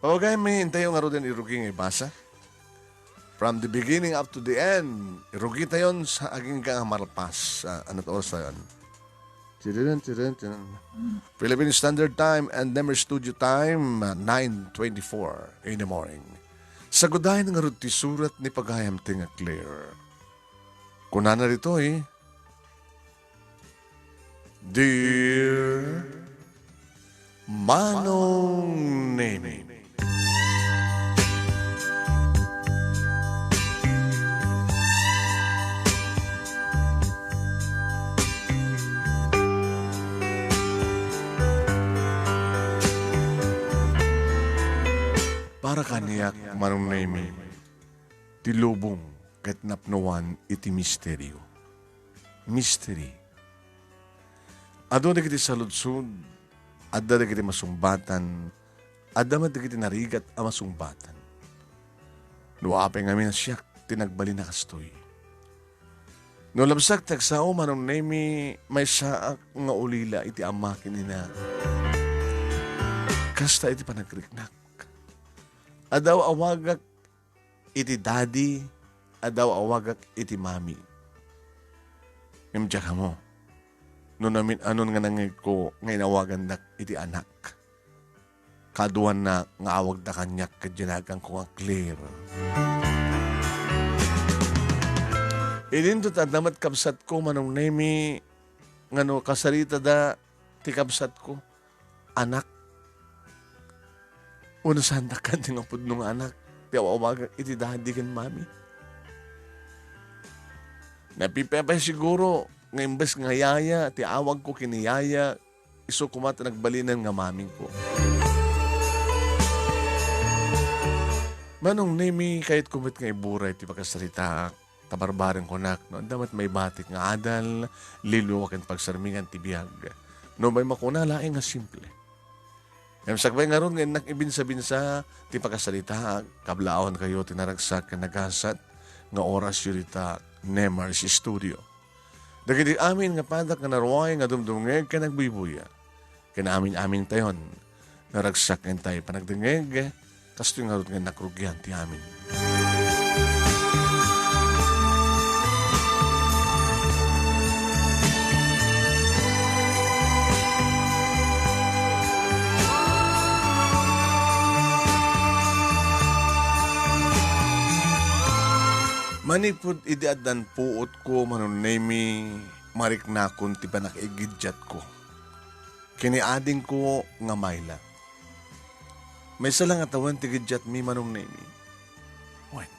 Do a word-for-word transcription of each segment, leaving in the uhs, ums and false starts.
Pabagayam, intayo ngaruden irugi nga ibasa. From the beginning up to the end, irugitayon sa agingga nga malpas. Ah, anat oras tayon? Tirin, tirin, tirin. Philippine Standard Time and Nemer Studio Time, ah, nine twenty-four in the morning. Sagudayen ngarud ti surat ni pagayam ti nga Claire. Kunana ditoy, Dear Manong Nemi. Para kaniak, Manong Nemi, ti lubong ket napnoan iti misterio. Mystery. Adu dagiti saludsod, adda dagiti masungbatan, adda met dagiti narigat a masungbatan. No apay ngamin a siak ti nagbalin a kastoy. No labsak ti agsao, Manong Nemi, maysaak nga ulila iti ama ken ina. Kasta iti panagriknak. Adaw awagak iti daddy, adaw awagak iti mami. Ngem diak ammo no namin-anon nga nangngegko nga inawagandak iti anak. Kaduanna nga awagda kaniak ket dinagangko nga Claire. Idinto ta adda met kabsatko, Manong Nemi, nga no kasaritada ti kabsatko, anak. Unasandak kan ti nga pudno nga anak ti awawagak iti daddy ken mami. Napipiapay siguro nga imbes nga yaya ti awagko ken ni yaya, isu koma ti nagbalinen nga mamingko. Manong Nemi, kayatko met nga iburay ti pakasaritaak. Ta barbareng kunak, no adda met maibatik nga adal, liwliwa ken pagsarmingan ti biag. No may makuna laeng nga simple. Ngem sakbay ngarud nga innak ibinsa-binsa ti pakasaritaak, kablaawankayo ti naragsak ken nagasat nga orasyo dita Nemar's Studio. Dagiti amin nga padak nga naruay nga dumdumngeg ken agbuybuya. Ken amin-amintayon, naragsak intay panagdengngeg, kastoy ngarud nga nakrugian ti amin. Manipud idi addan puotko, Manong Nemi, mariknakon ti pannakaigiddiatko ken ni adingko nga Myla. Maysa la nga tawen ti giddiatmi, Manong Nemi. Wen,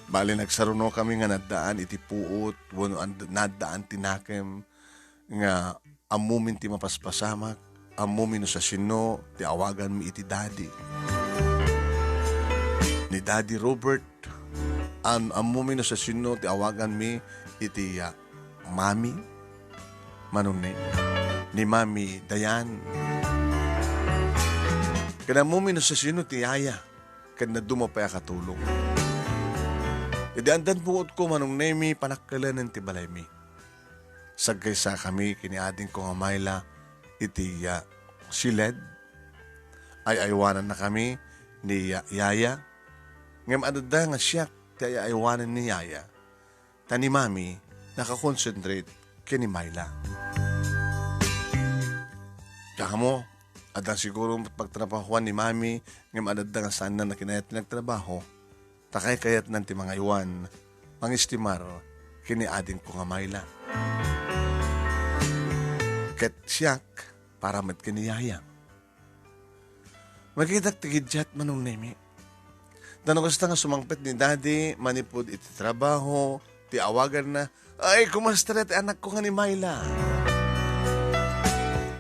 bali, nagsarunokami nga naddaan iti puot wenno and-, naddaan ti nakem nga ammomin ti mapaspasamak, ammomi no siasino ti awaganmi iti daddy. Ni Daddy Robert, an-, ammomi no siasino ti awaganmi iti, ah, Mami, Manong Nemi, ni Mami Dayan. Ken ammomi no siasino ti yaya, ken dadduma pay a katulong. Idi addan puotko, Manong Nemi, panakkelenen ti balaymi. Sagkaysakami ken ni adingko nga Myla iti, ah, siled. Ay-aywanannakami ni ya-, yaya. Ngem adda nga siak ti ay-aywanan ni yaya. Ta ni Mami, nakakonsentrate ken ni Myla. Diak ammo, adda siguro pagtrabahoan ni Mami, ngem adda nga saanna nga kinayat ti nagtrabaho, ta kaykayatnan ti mangaywan, mangistimar ken ni adingko nga Myla. Ket siak, para met ken ni yaya. Makitak ti giddiat, Manong Nemi. Ta no kasta nga sumangpet ni Daddy manipud iti trabaho, ti awaganna, "Ay, kumusta ti anakko nga ni Myla?"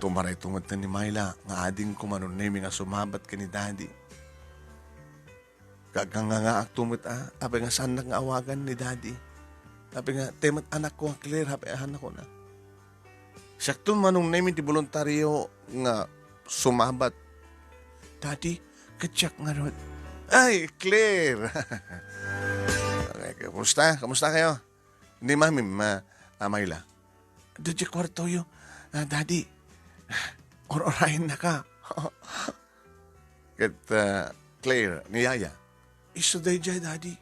Tumaray tunget ni Myla nga adingko, Manong Nemi, nga sumabat ken ni Daddy. Gaggangangaak to met, a, apay nga saannak nga awagan ni Daddy. Apay nga, "Te met anakko nga Claire," apay a kunana. Siakto, Manong Nemi, ti boluntario nga sumabat. "Daddy, ket siak ngarud." "Ay, Claire!" "Kumusta? Kumusta kayo?" "Ni Mami, ma-, a, Myla." "Adda diay kuartoyo, a, Daddy. Ur-urayennaka." ket, ah, Claire, ni Yaya. Isu daydiay, Daddy.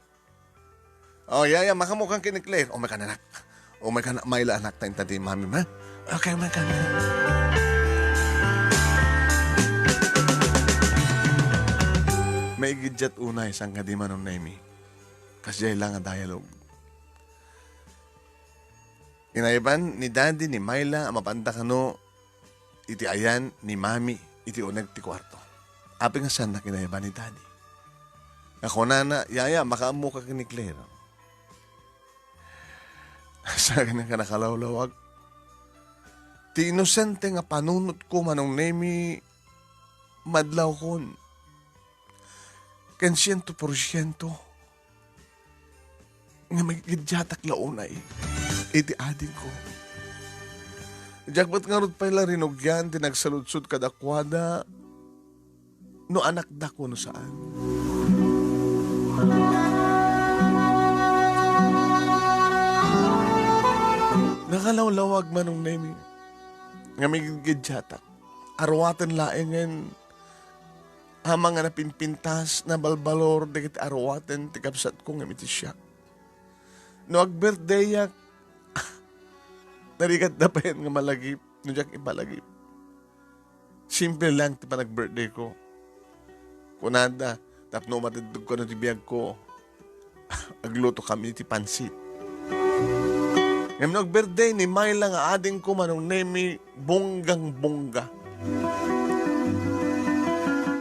O, Yaya, makaammokan ken ni Claire. Umayka, anak. Umayka, Myla, anak, ta inta ti mami, ha? Okay, umayka, anak. Maigiddiat unay, saan kadi, Manong Nemi? Kasdiay la nga dialogue. Inayban ni Daddy ni Myla a mapanda kano iti ayan ni Mami iti uneg ti kuarto. Apay nga saannak inayban ni Daddy? Nga kunana, "Yaya, makaammoka ken ni Claire." Saan nga nakalawlawag? Ti inosente nga panunotko, Manong Nemi, madlawkon. Ken siento por siento nga maigiddiatak la unay iti adingko. Diak met ngarud pay la rinugian ti nagsaludsod kadakuada no anakda wenno saan. Nakalawlawag, Manong Nemi, nga maigiddiatak. Aruaten laengen, amangan a napimpintas, nabalbalor dagiti aruaten ti kabsatko ngem iti siak. No ag-birthdayyak, narigatda payen nga malagip no diak ipalagip. Simple lang ti panag-birthdayko. Kunada, tapno umatidtog kano ti biagko, agluto kami ti pansit. Ngem no ag-birthday ni Myla nga adingko, Manong Nemi, bonggang-bongga.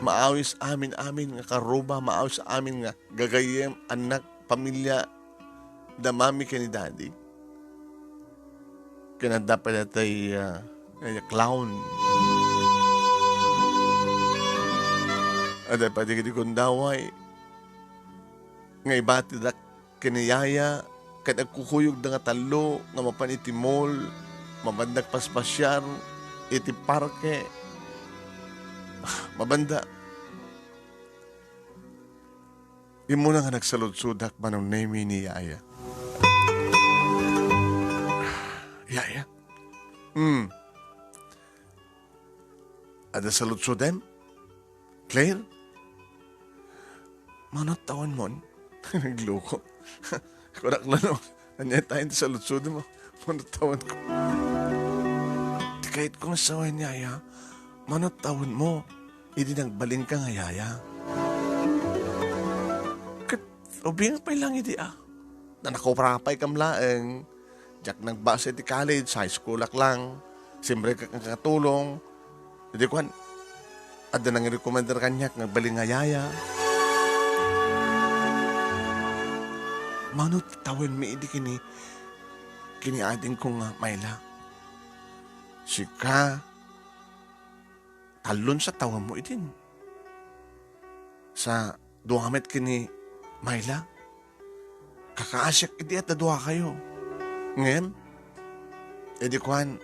Maawis amin-amin nga karuba, maawis amin nga gagayyem, annak, pamilya, da Mami ken ni Daddy. Ken adda pay datay, ah, nga clown. Adda pay dagiti gundaway nga ibatidak ken ni Yaya, ket agkukuyogda nga tallo nga mapan iti mall, mapanda agpaspasiar iti parke. Mapanda. Immuna nga nagsaludsodak, Manong Nemi, ni Yaya. Yaya? Hmm. Adda saludsodem? Claire? Mano tawenmon? Nagloko. Kunak na no. Ania tayo sa lutsod mo? Mano tawenko? Ti kayat ko nga sawen, Yaya. Mano tawenmo? Idi nagbalinka nga Yaya. Ket ubing pay lang idi, ah. Nanakurapay kam laeng. Diak nagbasa iti college, high school ak lang. Simrek nga katulong. Idi kuan, adda nangirekomendar kaniak nga agbalin nga Yaya. Mano ti tawenmi idi kini, kini adingko nga Myla? Sika, tallon sa tawenmo idin. Sa dua met kini Myla. Kakaasiak idi adda duakayo. Ngem, idi kuan,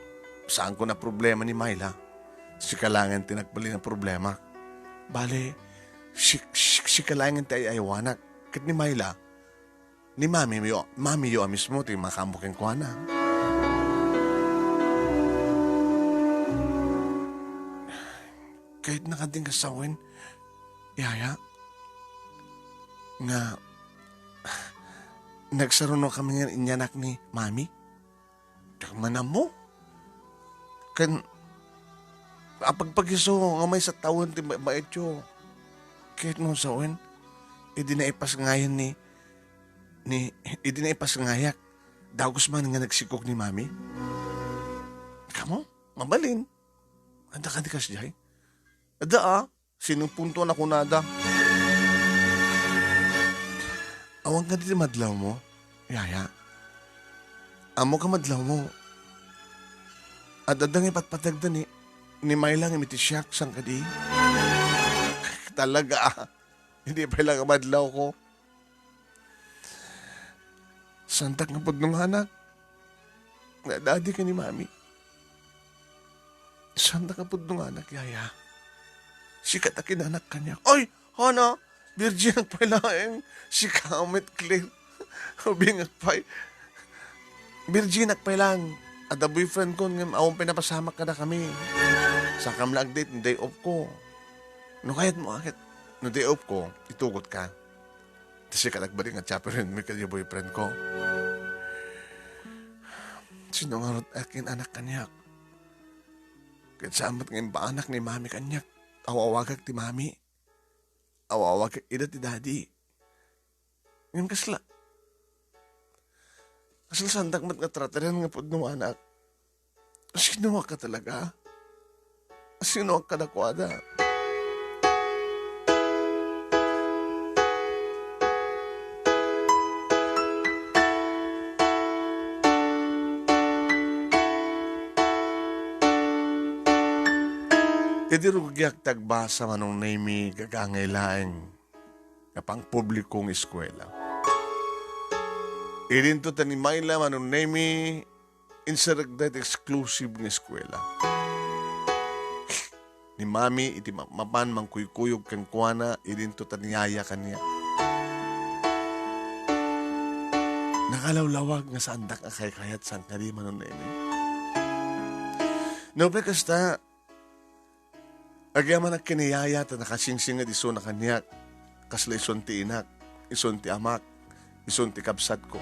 saanko a problema ni Myla. Sika laengen ti nagbalin a problema. Bale, si-, si-, sika laengen ti ay-ayawanak. Ket ni Myla, ni mamiyo, mamiyo a mismo ti makaammo kenkuana. Kayatna kadin nga sawen, Yaya, nga nagsarunokami nga inyanak ni Mami? Diak man ammo. Ken apagpagiso nga maysa tawen ti ma-, maityo. Kayatmo sawen, idi naipasngayan ni, ni, idi naipasngayak, dagus man nga nagsikog ni Mami? Kamo? Mabalin. Adda kadi kasdiay? Adda, ah. Sinumpunto a kunada. Awan kadi ti madlawmo, Yaya? Ammok a madlawmo. Adda nga ipatpateg da ni, ni Myla nga iti siak, saan kadi? Talaga, ah. Idi pay lang a madlawko. Saantak nga pudnonganak. Nga dadi ken ni Mami. Saantak nga pudnonganak, Yaya. Sika ti kinanak kaniak. Ay, Hana, virginak pay laeng. Sika met, Claire. Ubingak pay. Virginak pay lang. Adda boyfriend ko, ngem awan pay napasamak kadakami. Sakam la ag-date, day off ko. No kayatmo, ket no di upko, itugot ka. Ta sika nagbali nga chaperone mi ken boyfriend ko. Sino ngarud a kin-anak kaniak? Ket saan met nga impaanak ni mami kaniak. Aw-awagak ti mami. Aw-awagak ida ti daddy. Ngem kasla, kasla saandak met nga trateren nga pudno, anak. Sinoak ka talaga? Sinoak kadakuada? Idi rugiak ti agbasa, Manong Nemy, gagangay laeng nga pangpubliko nga eskuela. Idinto ta ni Myla, Manong Nemy, inserrekda iti exclusive nga eskuela. Ni Mami iti ma-, mapan mangkuykuyog kenkuana, idinto ta ni Yaya kaniak. Nakalawlawag nga saandak a kaykayat saan kadi, Manong Nemy. Nupay kasta, agyamanak ken ni Yaya ta nakasingsinged isuna kaniak, kasla isun ti inak, isun ti amak, isun ti kabsatko.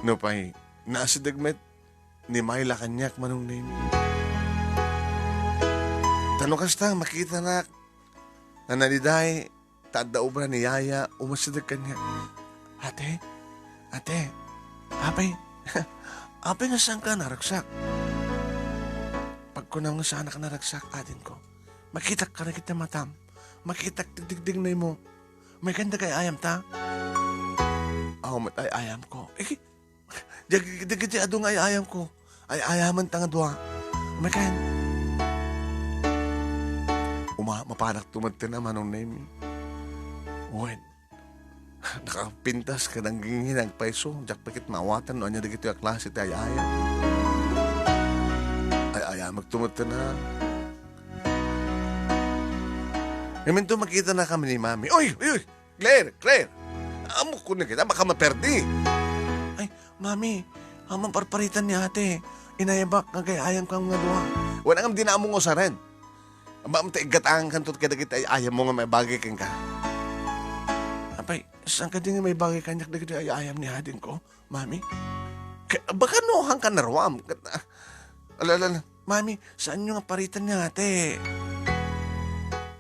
Nupay, naasideg met ni Myla kaniak, Manong Nemy. Ta no kasta, makitanak nga naliday, ta adda obra ni Yaya, umasideg kaniak. "Ate, ate, apay, apay nga saanka naragsak?" Pagkunam nga saanak naragsak, adingko, makitak kadagiti matam, makitak ti digdignaymo. Umaykan dagiti ay-ayam ta? Aw met ay-ayamko. Eh, Dag-, dagiti adu nga ay-ayamko, ay-ayamen ta nga dua. Umaykan. Uma-, mapanak tumedten a, Manong Nemy. Wen, nakapintas ken nangginginang payso, diak pay ket maawatan no ania dagitoy a klase ti ay-ayam. Ay-ayamek tumedten a. Ngamin to, makitanakami ni Mami. Oy, oy, oy! Claire, Claire! Ammok koni kita, baka maperdi. Ay, Mami, awan parparitan ni Ate. Inayabak nga agay-ayamkami nga dua. Wen, ngem dina ammo nga usaren. Aba, ta iggatangankanto kadagiti ay-ayammo nga maibagay kenka. Apay, saan kadi nga maibagay kaniak dagiti ay-ayam ni adingko, Mami? Ka-, baka no, haanka naruam. Ket, ah, ala, ala, ala. Mami, saanyo nga paritan ni Ate?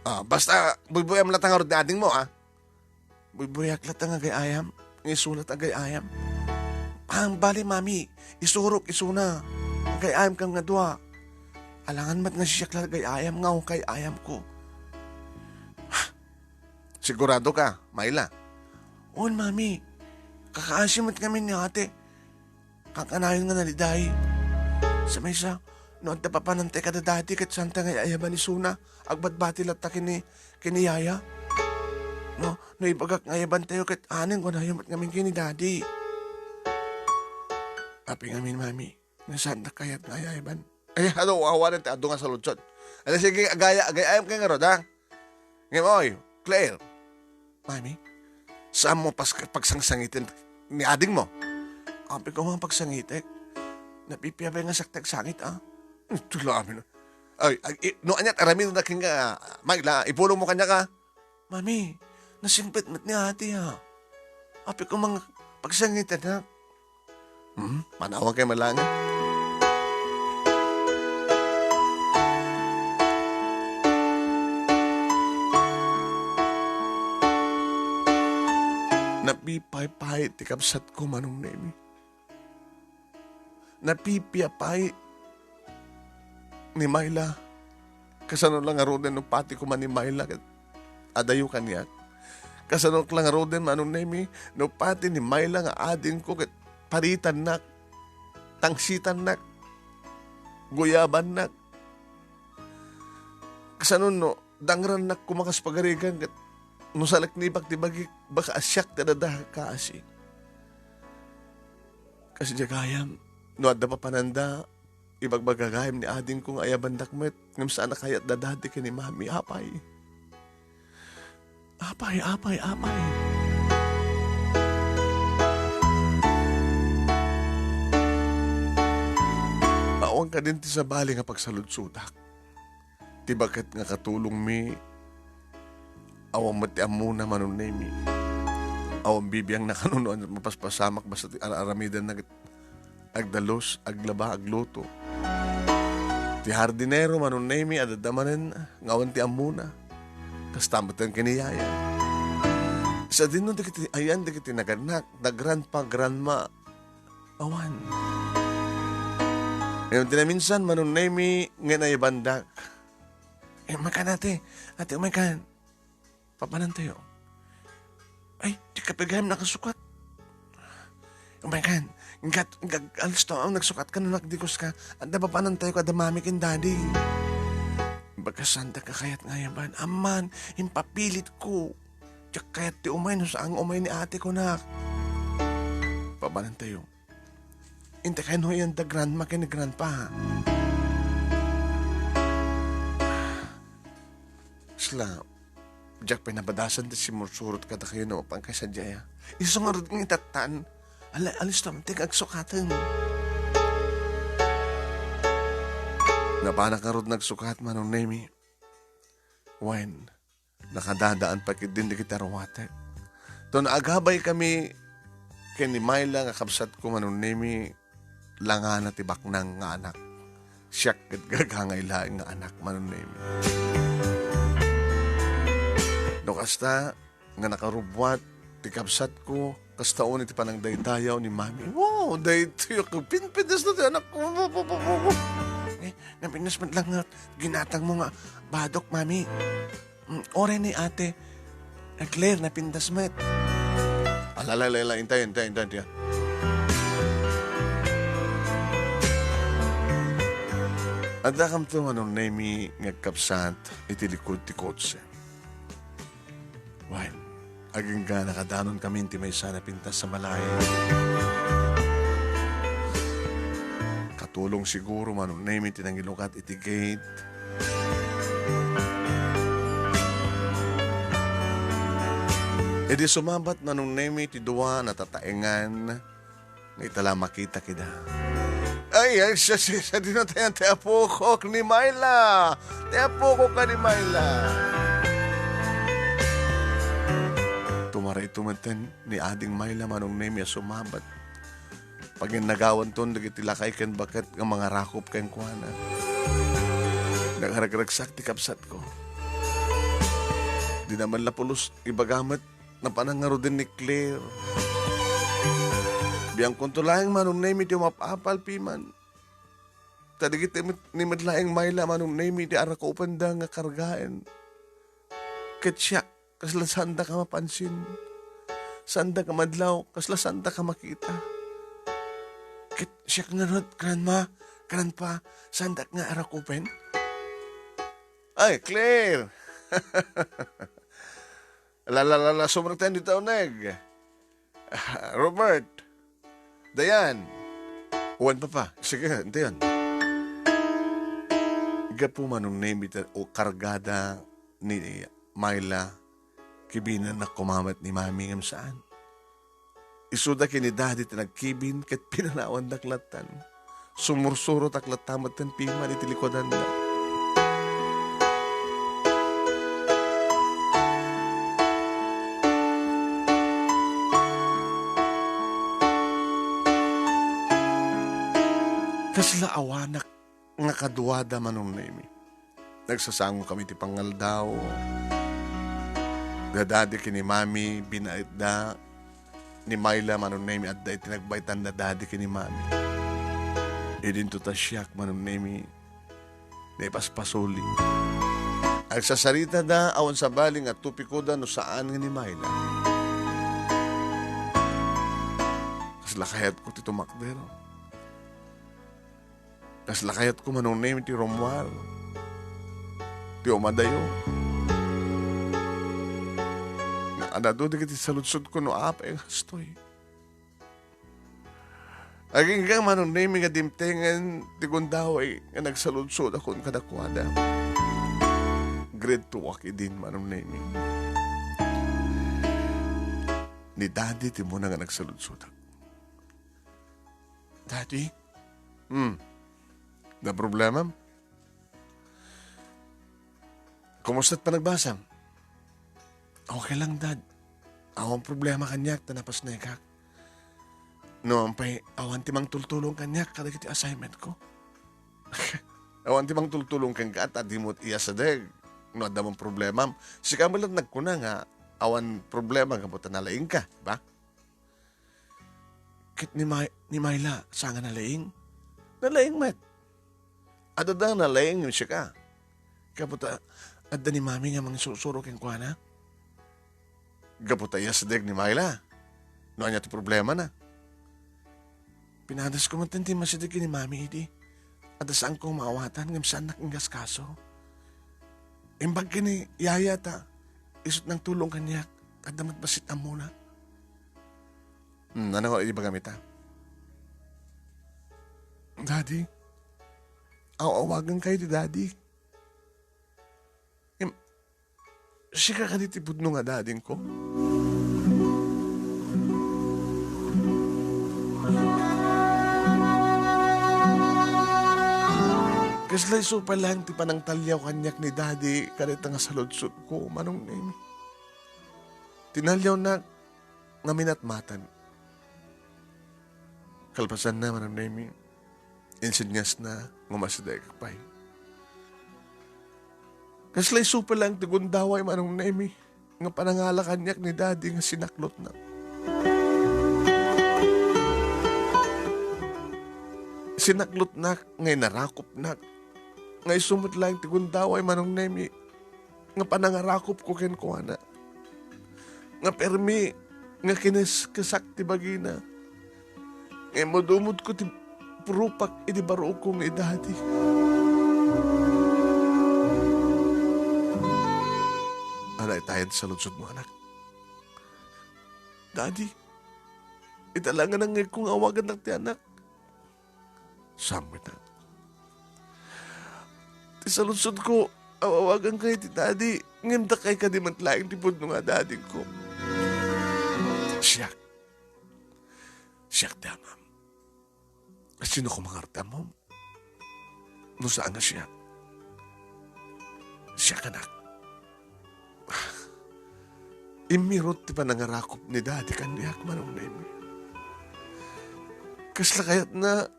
Ah, basta, buybuy-am latta ngarud ni adingmo, ah. Buybuyak latta nga agay-ayam, nga isuna ti agay-ayam. Ah, bale, Mami, isurok isuna. Agay-ayamkami nga dua. Alangan met nga siak la agay-ayam nga agay-ayamko. Sigurado ka, Myla? Wen, Mami. Kakaasi met ngamin ni Ate. Kankanayon nga naliday. Sa maysa, no adda papananta kada Daddy ket saanta nga ay-ayaban isuna, agbadbati latta ken ni, ken ni Yaya. No, no ibagak nga ayabantayo ket anen, kunayo met ngamin ken ni Daddy. Apay ngamin, Mami, nga saandak kayat nga ay-ayaban? Ay, adu, awanen ti adu nga saludsod. Ala, sige, agaya, agay-ayamkayo ngarud, ha? Ngem, oy, Claire. Mami, saanmo pas-, pagsangsangiten ni adingmo? Apay ko nga pagsangitek. Napipiapay nga siak ti agsangit, ah. Tulamin. Ay, ay, i-, no aniat aramidem kenka, Myla, ipulongmo kaniak, ah. Mami, nasingpet met ni Ate, ah. Apay ko nga pagsangiten, ah. Hmm? Manawankayo man laeng. Napipaypay ti kabsatko, Manong Nemy. Napipiapay ni Myla. Kasano la ngaruden no pati koma ni Myla ket adayo kaniak? Kasano la ngaruden, Manong Nemy, no pati ni Myla nga adingko ket paritannak, tangsitannak, guyabannak? Kasano no dangrannak koma kas pagarigan ket no salaknibak ti bagik, baka a siak ti adda kaasi? Kas diay gayam, no adda papananda, ibagbaga gayam ni adingko nga ayabandak met, ngem saan a kayat da Daddy ken ni Mami, apay? Apay, apay, apay. Awan kadin ti sabali nga pagsaludsodak. Ti baket nga katulongmi, awan met ti ammona, Manong Nemi. Awan bibiangna kano no mapaspasamak, basta ti ar-, aramidenna ket agdalus, aglaba, agluto. Ti hardinero, Manong Nemi, adda manen nga awan ti ammona. Kasta met ken ni yaya. Sadino dagiti ayan dagiti naganak, na grandpa, grandma, awan. Ngem ti naminsan, Manong Nemi, nga naibandak. Eh, umaykan, ate. Ate, umaykan. Papanantayo. Ay, ti kapigayam nakasukat. Umaykan, ingka, ingka, alis to, ang nagsukat ka na nakdikos ka. Adda papanantayo kada mami ken daddy. Baga sanda ka kayat nga ayaban. Aman, impapilitko. Diak kayat ti umay no saan nga umay ni ate ko, nak. Papanantayo. Inta kayat no iyan da grandma ken ni grandpa. Sla, diak pay nabadasan ti simursurot kadakayo no mapan kay sadiay. Isu ngarud nga itattan. Ala, alis to, ti agsukaten. Napanak ngarud nagsukat, Manong Nemi. Wen, nakadadaan pay ketdin dagiti aruatek. To naagabay kami ken ni Myla nga kabsatko, Manong Nemi, langana ti baknang nga anak. Siak ket gagangay laeng nga anak, Manong Nemi. No kasta nga nakarubbuat ti kabsatko, kasta unay ti panangdaydayaw ni Mami. Wow, daytoy, pinpintas na ti anak ko. Eh, napintas met lang nga ginatang mo nga badok, Mami. Mm, oray ni Ate, eh, Claire, napintas met. Ala, ala, ala, ala, intay, intay, intay, intay. Adda kamto, Manong Nemi, nga agkabsat iti likud ti kotse. Wen, agingga nakadanon kami iti maysa a napintas a balay. Katulong siguro, Manong Nemi, ti nangilukat iti gate. Idi sumabat, Manong Nemi, ti dua natataengan nga ita la makita kida. Ay, ay, siya, siya, siya, dino tayan ti apokok ni Myla. Ti apokok ka ni Myla. Tumaray tumeten ni Ading Myla, Manong Nemi, a sumabat. Paginnagawanton dagiti lakay ken baket nga mangarakop kenkuana. Nagaragragsak ti kabsatko. Di naman la pulos ibaga met napanan ngaruden ni Claire. Biangkonto laeng, Manong Nemi, ti umap-apal piman. Ta dagiti met-, ni met laeng Myla, Manong Nemi, ti arakupenda nga kargaen. Ket siak, kasla saandaka mapansin. Saandaka madlaw, kasla saandaka makita. Ket siak ngarud, Grandma, Grandpa, saandak nga arakupen? Ay, Claire! La, la, la, la, sumrektayo dita uneg. Robert, Dayan. Wen, Papa. Sige, intayon. Gapu, Manong Nemi, ta-, o kargada ni Myla, kibinennak koma met ni Mami ngem saan. Isuda ken ni Daddy ti nagkibin ket pinanawandak lattan. Sumursurotak latta metten piman iti likudanda. Kasla awanak nga kaduada, Manong Nemi. Nagsasango kami ti pangaldaw. Dadadi ken ni Mami, binaetda. Ni Myla, Manong Nemi, adda iti nagbaetan dadadi ken ni Mami. Idinto ta siak, Manong Nemi, naipaspasuli. Agsasaritada, awan sabali nga tupikoda no saan nga ni Myla. Kasla kayatko ti tumakder. Kasla kayatko, Manong Nemi, ti rummuar. Ti umadayo. Nakanado dagiti saludsodko no apay nga kastoy. Agingga, Manong Nemi, nga dimtengen ti gundaway nga nagsaludsodakon kadakuada. Grade two ak idin, Manong Nemi. Ni Daddy ti muna nga nagsaludsodak. Daddy? Hmm. Naproblemam? Kumusta ti panagbasam? Okay lang, Dad. Awan problema kaniak ta napasnekak. Numan pay, awan ti mangtultulong kaniak kadagiti assignment ko. Awan ti mangtultulong kenka ta dimo iyasideg no adda man problemam. Sika met laeng nagkuna nga awan problema gapu ta nalaingka, ba? Ket ni May-, ni Myla, saan nga nalaing? Nalaing met. Adda nalaing ken sika. Gapu ta adda ni Mami nga mangisursuro kenkuana. Gapu ta iyasideg ni Myla. No ania ti problemana? Pinadasko met ti masideg ken ni Mami idi. Adda saanko maawatan ngem saannak ingaskaso. Imbag ken ni Yaya ta, isut' nangtulong kaniak, adda met bassit ammona. Hmm, ania nga ibagam ita? Daddy, aw-awagankayo ti Daddy. Ngem, sika kadi ti pudno nga dadingko? Kasla isu pay laeng ti panangtaliaw kaniak ni Daddy kadayta nga saludsodko, Manong Nemi. Tinaliawnak nga minatmatan. Kalpasanna, Manong Nemi, insingasna nga umasidegak pay. Kasla isu pay laeng ti gundaway, Manong Nemi, nga panangala kaniak ni Daddy nga sinaklotnak. Sinaklotnak nga inarakopnak, nga isu met laeng ti gundaway, Manong Nemi, nga panangarakopko kenkuana. Nga permi nga kineskesak ti bagina. Nga immudumodko ti purupak idi barukko nga idadi. Ania itayen ti saludsodmo, anak? Daddy, ita la nga nangngegko nga awagannak ti anak. Saan met, a? Ti saludsodko, aw-awagankayo ti Daddy, ngem dakay kadi met laeng ti pudno nga dadingko. Siak. Siak ti amam. Sino koma nga ti ammom? No saan nga siak? Siak, anak. Immirot ti panangarakop ni Daddy kaniak, Manong Nemi. Kasla kayatna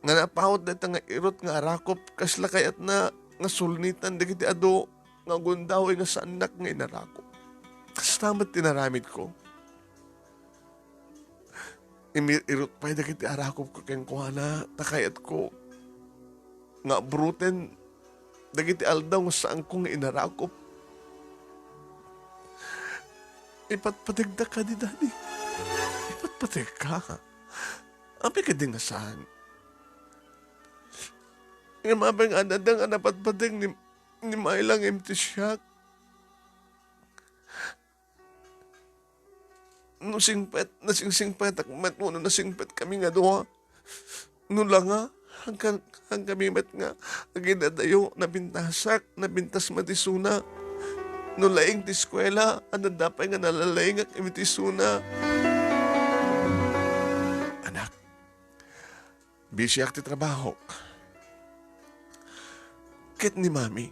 nga napawat dayta nga irot nga arakop, kasla kayatna nga sulnitan dagiti adu nga gundaway nga saannak nga inarakop. Kasta met ti inaramidko. Imir-irot pay dagiti arakopko kenkuana, ta kayatko nga abruten dagiti aldaw nga saanko nga inarakop. Ipatpategda kadi, Daddy. Ipatpategka. Apay kadi nga saan? Ngem apay nga adda nga napatpateg ni, ni Myla ngem ti siak? No singpet, nasingsingpetak met wenno nasingpetkami nga dua. No la nga, hangkan-, hangkami met nga agidadayo, napintasak, napintas met isuna. No laing ti eskuela, adda pay nga nalalaingak iti isuna. Anak, bisiak ti trabahok. Ket ni Mami,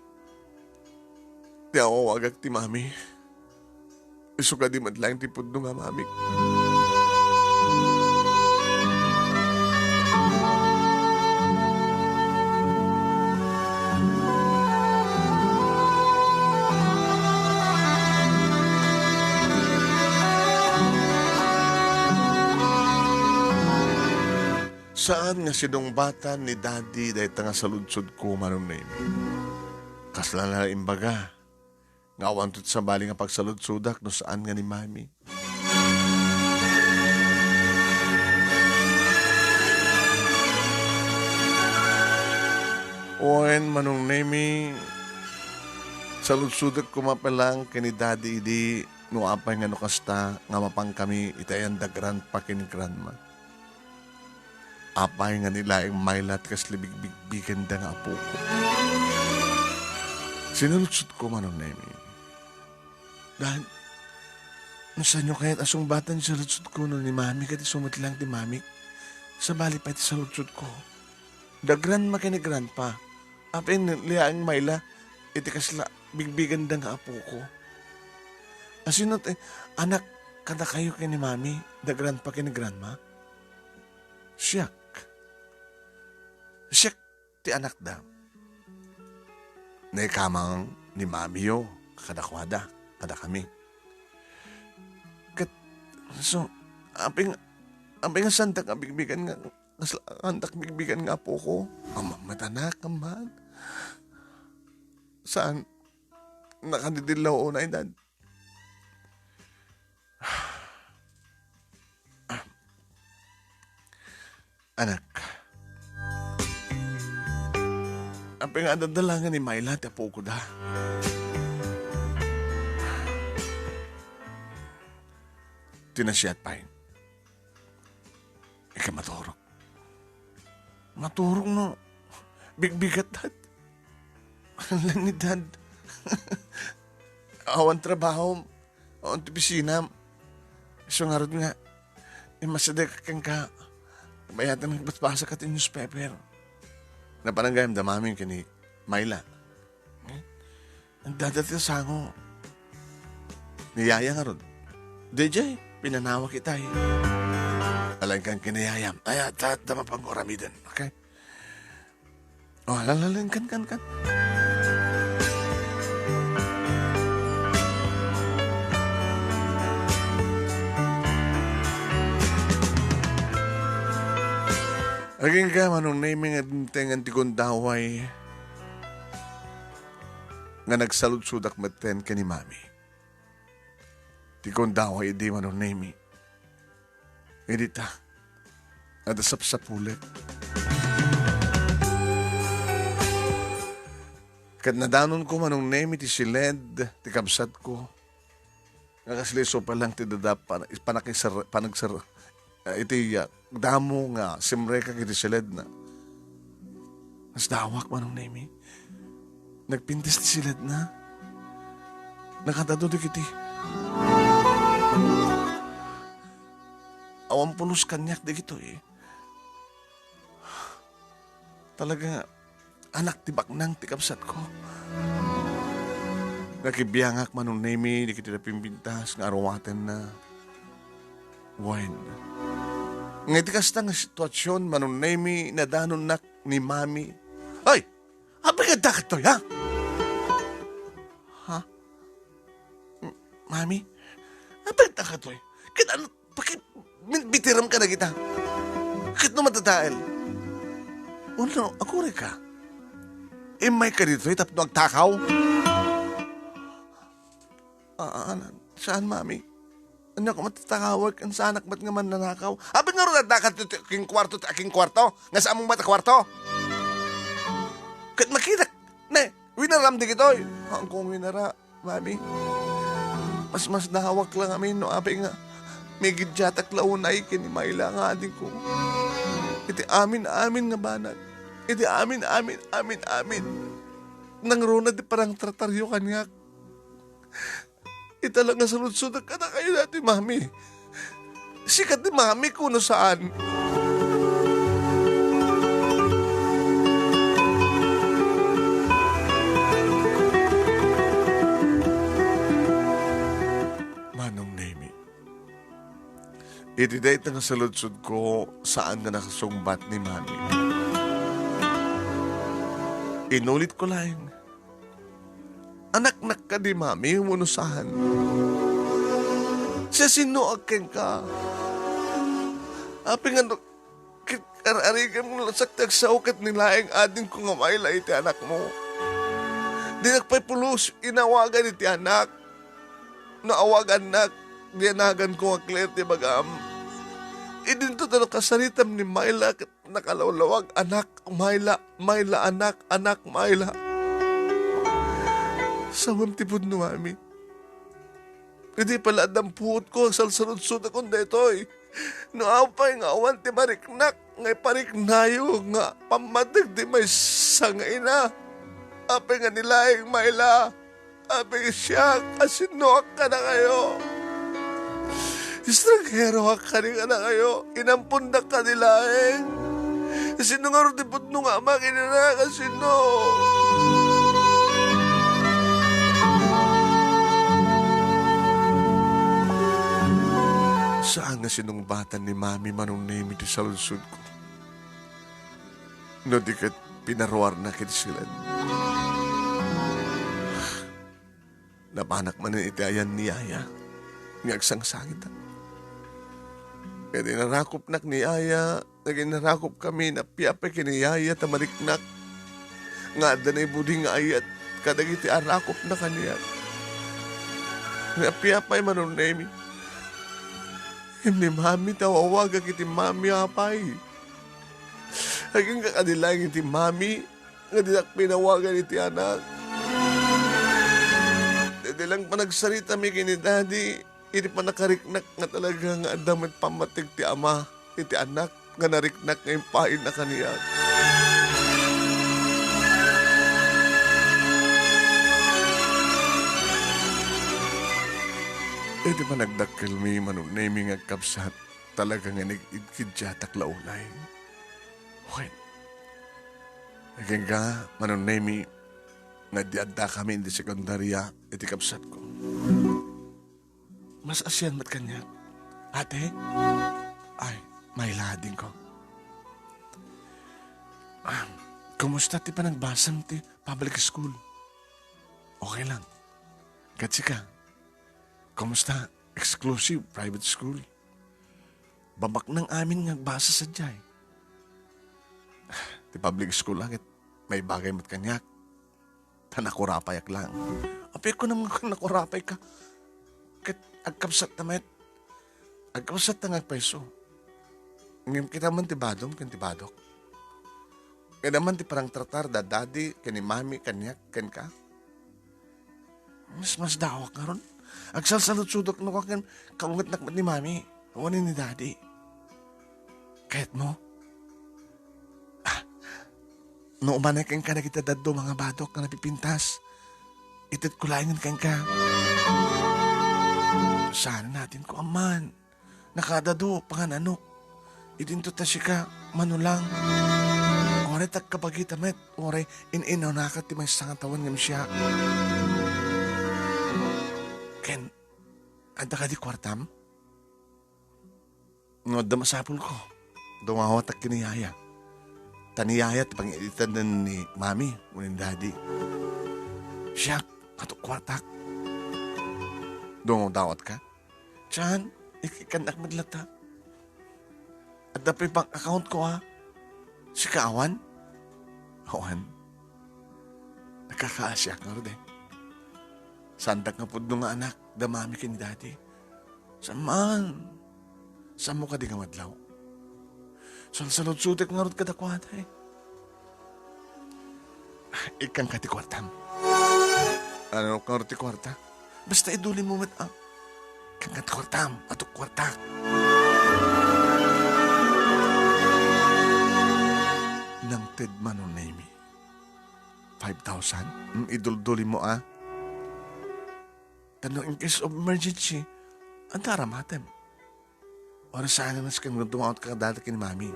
ti awawagak ti Mami, isu kadi met laeng ti pudno nga Mamik. Saan nga sinungbatan ni Daddy dayta nga saludsodko, Manong Nemi. Kasla la imbaga nga awanto ti sabali nga pagsaludsodak no saan nga ni Mami. Wen, Manong Nemi, saludsodek koma pay laeng ken ni Daddy idi no apay nga no kasta nga mapankami iti ayan da grandpa ken ni grandma. Apay nga ni laeng Myla ti kasla bigbigbigenda nga apoko? Sinaludsodko, Manong Nemi. Dad, no saanyo kayat a sungbatan ti saludsodko no ni Mami ket isu met laeng ti Mamik, sabali pay ti saludsodko. Da grandma ken ni grandpa, apay ni laeng Myla iti kasla bigbiganda nga apoko. Asino ti anak kadakayo ken ni Mami, da grandpa ken ni grandma? Siak. Siak ti anakda. Naikamang ni Mamiyo kadakuada, kadakami. Ket, so, apay nga, apay nga saandak nga bigbigan nga, kas-, saandak bigbigan nga apoko? Ammom met, anak, amman. Saan? Nakadidillaw unay, Dad. Anak, apay nga adda laengen ni Myla ti apokoda? Ti nasayaat pay, ika maturog. Maturog no bigbigat, Dad. Langit, Dad. Awan trabaho, awan ti opisina. Isu ngarud nga, immasideg kenka, bayatan nga basbasak ti newspaper. Napanan gayam da Mami ken ni Myla. Eh? Nagdadati a sango. Ni Yaya ngarud. Diay pinanawak itay. Alaenkan ken ni Yaya. Ay, at, at, da mapango aramiden. Okay? Oh, la, la, la, kan, kan, kan. Agingga, Manong Nemy, nga dimtengan ti gundaway nga nagsaludsodak metten ken ni Mami. Ti gundaway idi, Manong Nemy. Idi ta, adda sapsapulet. Ket nadanonko, Manong Nemy, ti siled ti kabsatko. Nga kasla isu pay lang ti dada pan-, panakisar-, panagsar-, ah, iti, ah, damo nga simrekak iti siledna. Nasdawak, Manong Nemy. Nagpintas ti siledna. Nakadado dagiti awan pulos kaniak dagitoy. Talaga, anak ti baknang ti kabsatko. Nakibiangak, Manong Nemy, dagiti napimpintas nga aruatenna. Wen. Nga iti kasta nga situasion, Manong Nemy, nadanonnak ni Mami. Ay! Apay nga adda kadtoy, ha? Ha? M-, Mami? Apay nga adda kadtoy? Ket ano, paki-, min-, bitiram ka na kita. Ket no matatael? Uno, agurayka. Immayka ditoy tapno agtakaw? Ah, ah, saan, Mami? Ania ko matatakaw ken saanak met nga mannanakaw? Apay ngarud adda kadtoy ti aking kuarto, ti aking kuarto? Nga saanmo met a kuarto? Ket makitak, ne, winaram dagitoy. Haan kong winara, Mami. Mas, masdawak la ngamin no apay nga migiddiatak la unay ken ni Myla nga adingko. Iti amin-amin nga banag. Iti amin-amin, amin-amin. Nangruna ti panangtrataryo kaniak. Ita la nga saludsodek kadakayo daytoy, Mami. Sika ti Mami ko no saan? Manong Nemy, iti dayta nga saludsodko, saan nga nakasungbat ni Mami. Inulitko laeng, anaknak kadi, Mami, wenno saan? Siasinoak kenka? Apay nga no, ket ar-arigam nga lasak ti agsao ket ni laeng adingko nga maila iti anakmo. Dinak pay pulos inawagan iti anak. No awagannak, di anaganko nga Claire ti ibagam. Idinto ta nakasaritam ni Myla ket nakalawlawag, anak, Myla, Myla, anak, anak, Myla. Sawem ti pudno, Mami. Idi pay la addan puotko, agsalsaludsodak daytoy. No apay nga awan ti mariknak nga ipariknayo nga pammateg ti maysa nga ina. Apay nga ni laeng, Myla? Apay nga siak, asinnoak kadakayo? Estranheroak kadi kadakayo? Inampondak kadi laeng? Sino ngarud ti pudno nga ama ken ina? Kasino? Saan nga sinungbatan ni Mami, Manong Nemi, ti saludsodko no di ket pinaruarna ket siled. Napanak manen iti ayan ni Yaya nga agsangsangitan. Ket inarakopnak ni Yaya, naginarakopkami, napiapay ken ni Yaya ta mariknak nga adda naibuding nga ayat kadagiti arakopna kaniak. Napiapay, Manong Nemi. Ngem ni Mami ta awawagak iti Mami, apay. Agingga kadi laeng iti Mami nga dinak pinawagan iti anak. Daydi lang panagsaritami ken ni Daddy iti pannakariknak nga talaga nga adda met pammateg ti ama iti anak nga nariknak nga impaayna kaniak. Iti panagdakkelmi, Manong Nemi nga agkabsat, talaga nga nagidkiddiatak la unay. Wen, agingga, Manong Nemi, nga di addakami iti sekundaria iti kabsatko. Mas asian met kaniak. Ate? Ay, mailad, adingko. Ah, kumusta ti panagbasam ti public school? Okay lang. Ket sika? Kumusta? Exclusive private school? Babaknang amin nga agbasa sadiay. Ti public school la ket maibagay met kaniak. Ta nakurapayak lang. Apay, kunam nga nakurapay ka. Ket agkabsat ta met. Agkabsat ta nga agpayso. Ngem kita man ti badom ken ti badok. Kayat man ti parangtratar da Daddy ken ni Mami kaniak kenka. Mas, masdawak ngarud. Agsalsaludsodek no ken kaungetnak met ni Mami wenno ni Daddy. Kayatmo? Ah, no umanay kenka dagiti dadduma nga badok nga napipintas, itedko laengen kenka. Saan natin ko amman? Nakadadu, pangananok. Idinto ta sika, manulang. Uray ta agkabagita met, uray in-inunaka ti maysa nga tawen ngem siak. Ken, adda kadi kuartam? No adda, masapulko. Dumawatak ken ni Yaya. Ta ni Yaya ti pangitedna ni Mami wenno ni Daddy. Siak, ato kuartak. Dumawatak ka? Dian, ik-, ikkannak met latta. Adda pay bank account ko, a. Sika awan? Awan. Nakakaasiak ngarud, e. Saandak nga pudno nga anak da Mami ken ni Daddy. Saan man. Saanmo kadi nga madlaw? Salsaludsodek ngarud kadakuada, e. Ikkanka ti kuartam. Ano ngarud ti kuarta? Basta idulinmo met, a. Ikkanka ti kuartam, ato kuartak. Nangted, Manong Nemi. Five thousand? Mm, iduldulinmo, a. Ta no in case of emergency, adda aramatem. Oras sa angan nas kan dumaot ka dati ken Mami.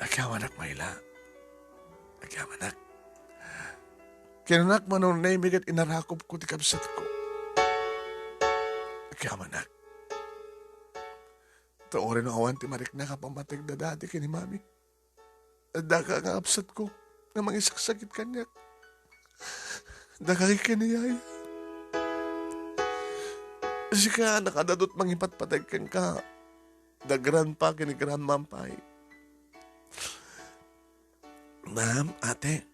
Agyamanak, Mayla. Agyamanak. Kinunak, Manong Nemi, ket inarakopko ti kabsatko. Agyamanak. Ta uray no awan ti mariknak a pammateg da Daddy ken ni Mami, addaka nga kabsatko nga mangisaksakit kaniak. Addaka ken ni Yaya. Sika, nakadadut mangipatpateg kenka. Da grandpa ken ni grandma pay. Ma'am, ate,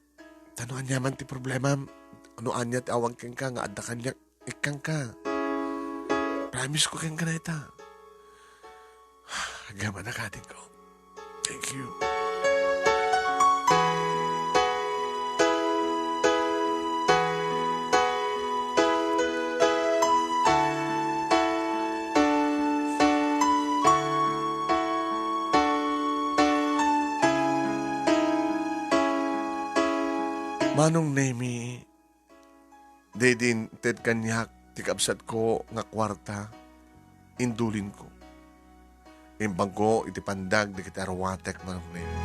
ta no ania man ti problemam, no ania ti awan kenka nga adda kaniak, ikkanka. Promise ko kenka dayta. Agyamanak, adingko. Thank you. Manong Nemi, daydi inted kaniak ti kabsatko nga kuarta, indulinko. Imbagko iti pandag dagiti aruatek, Manong Nemi.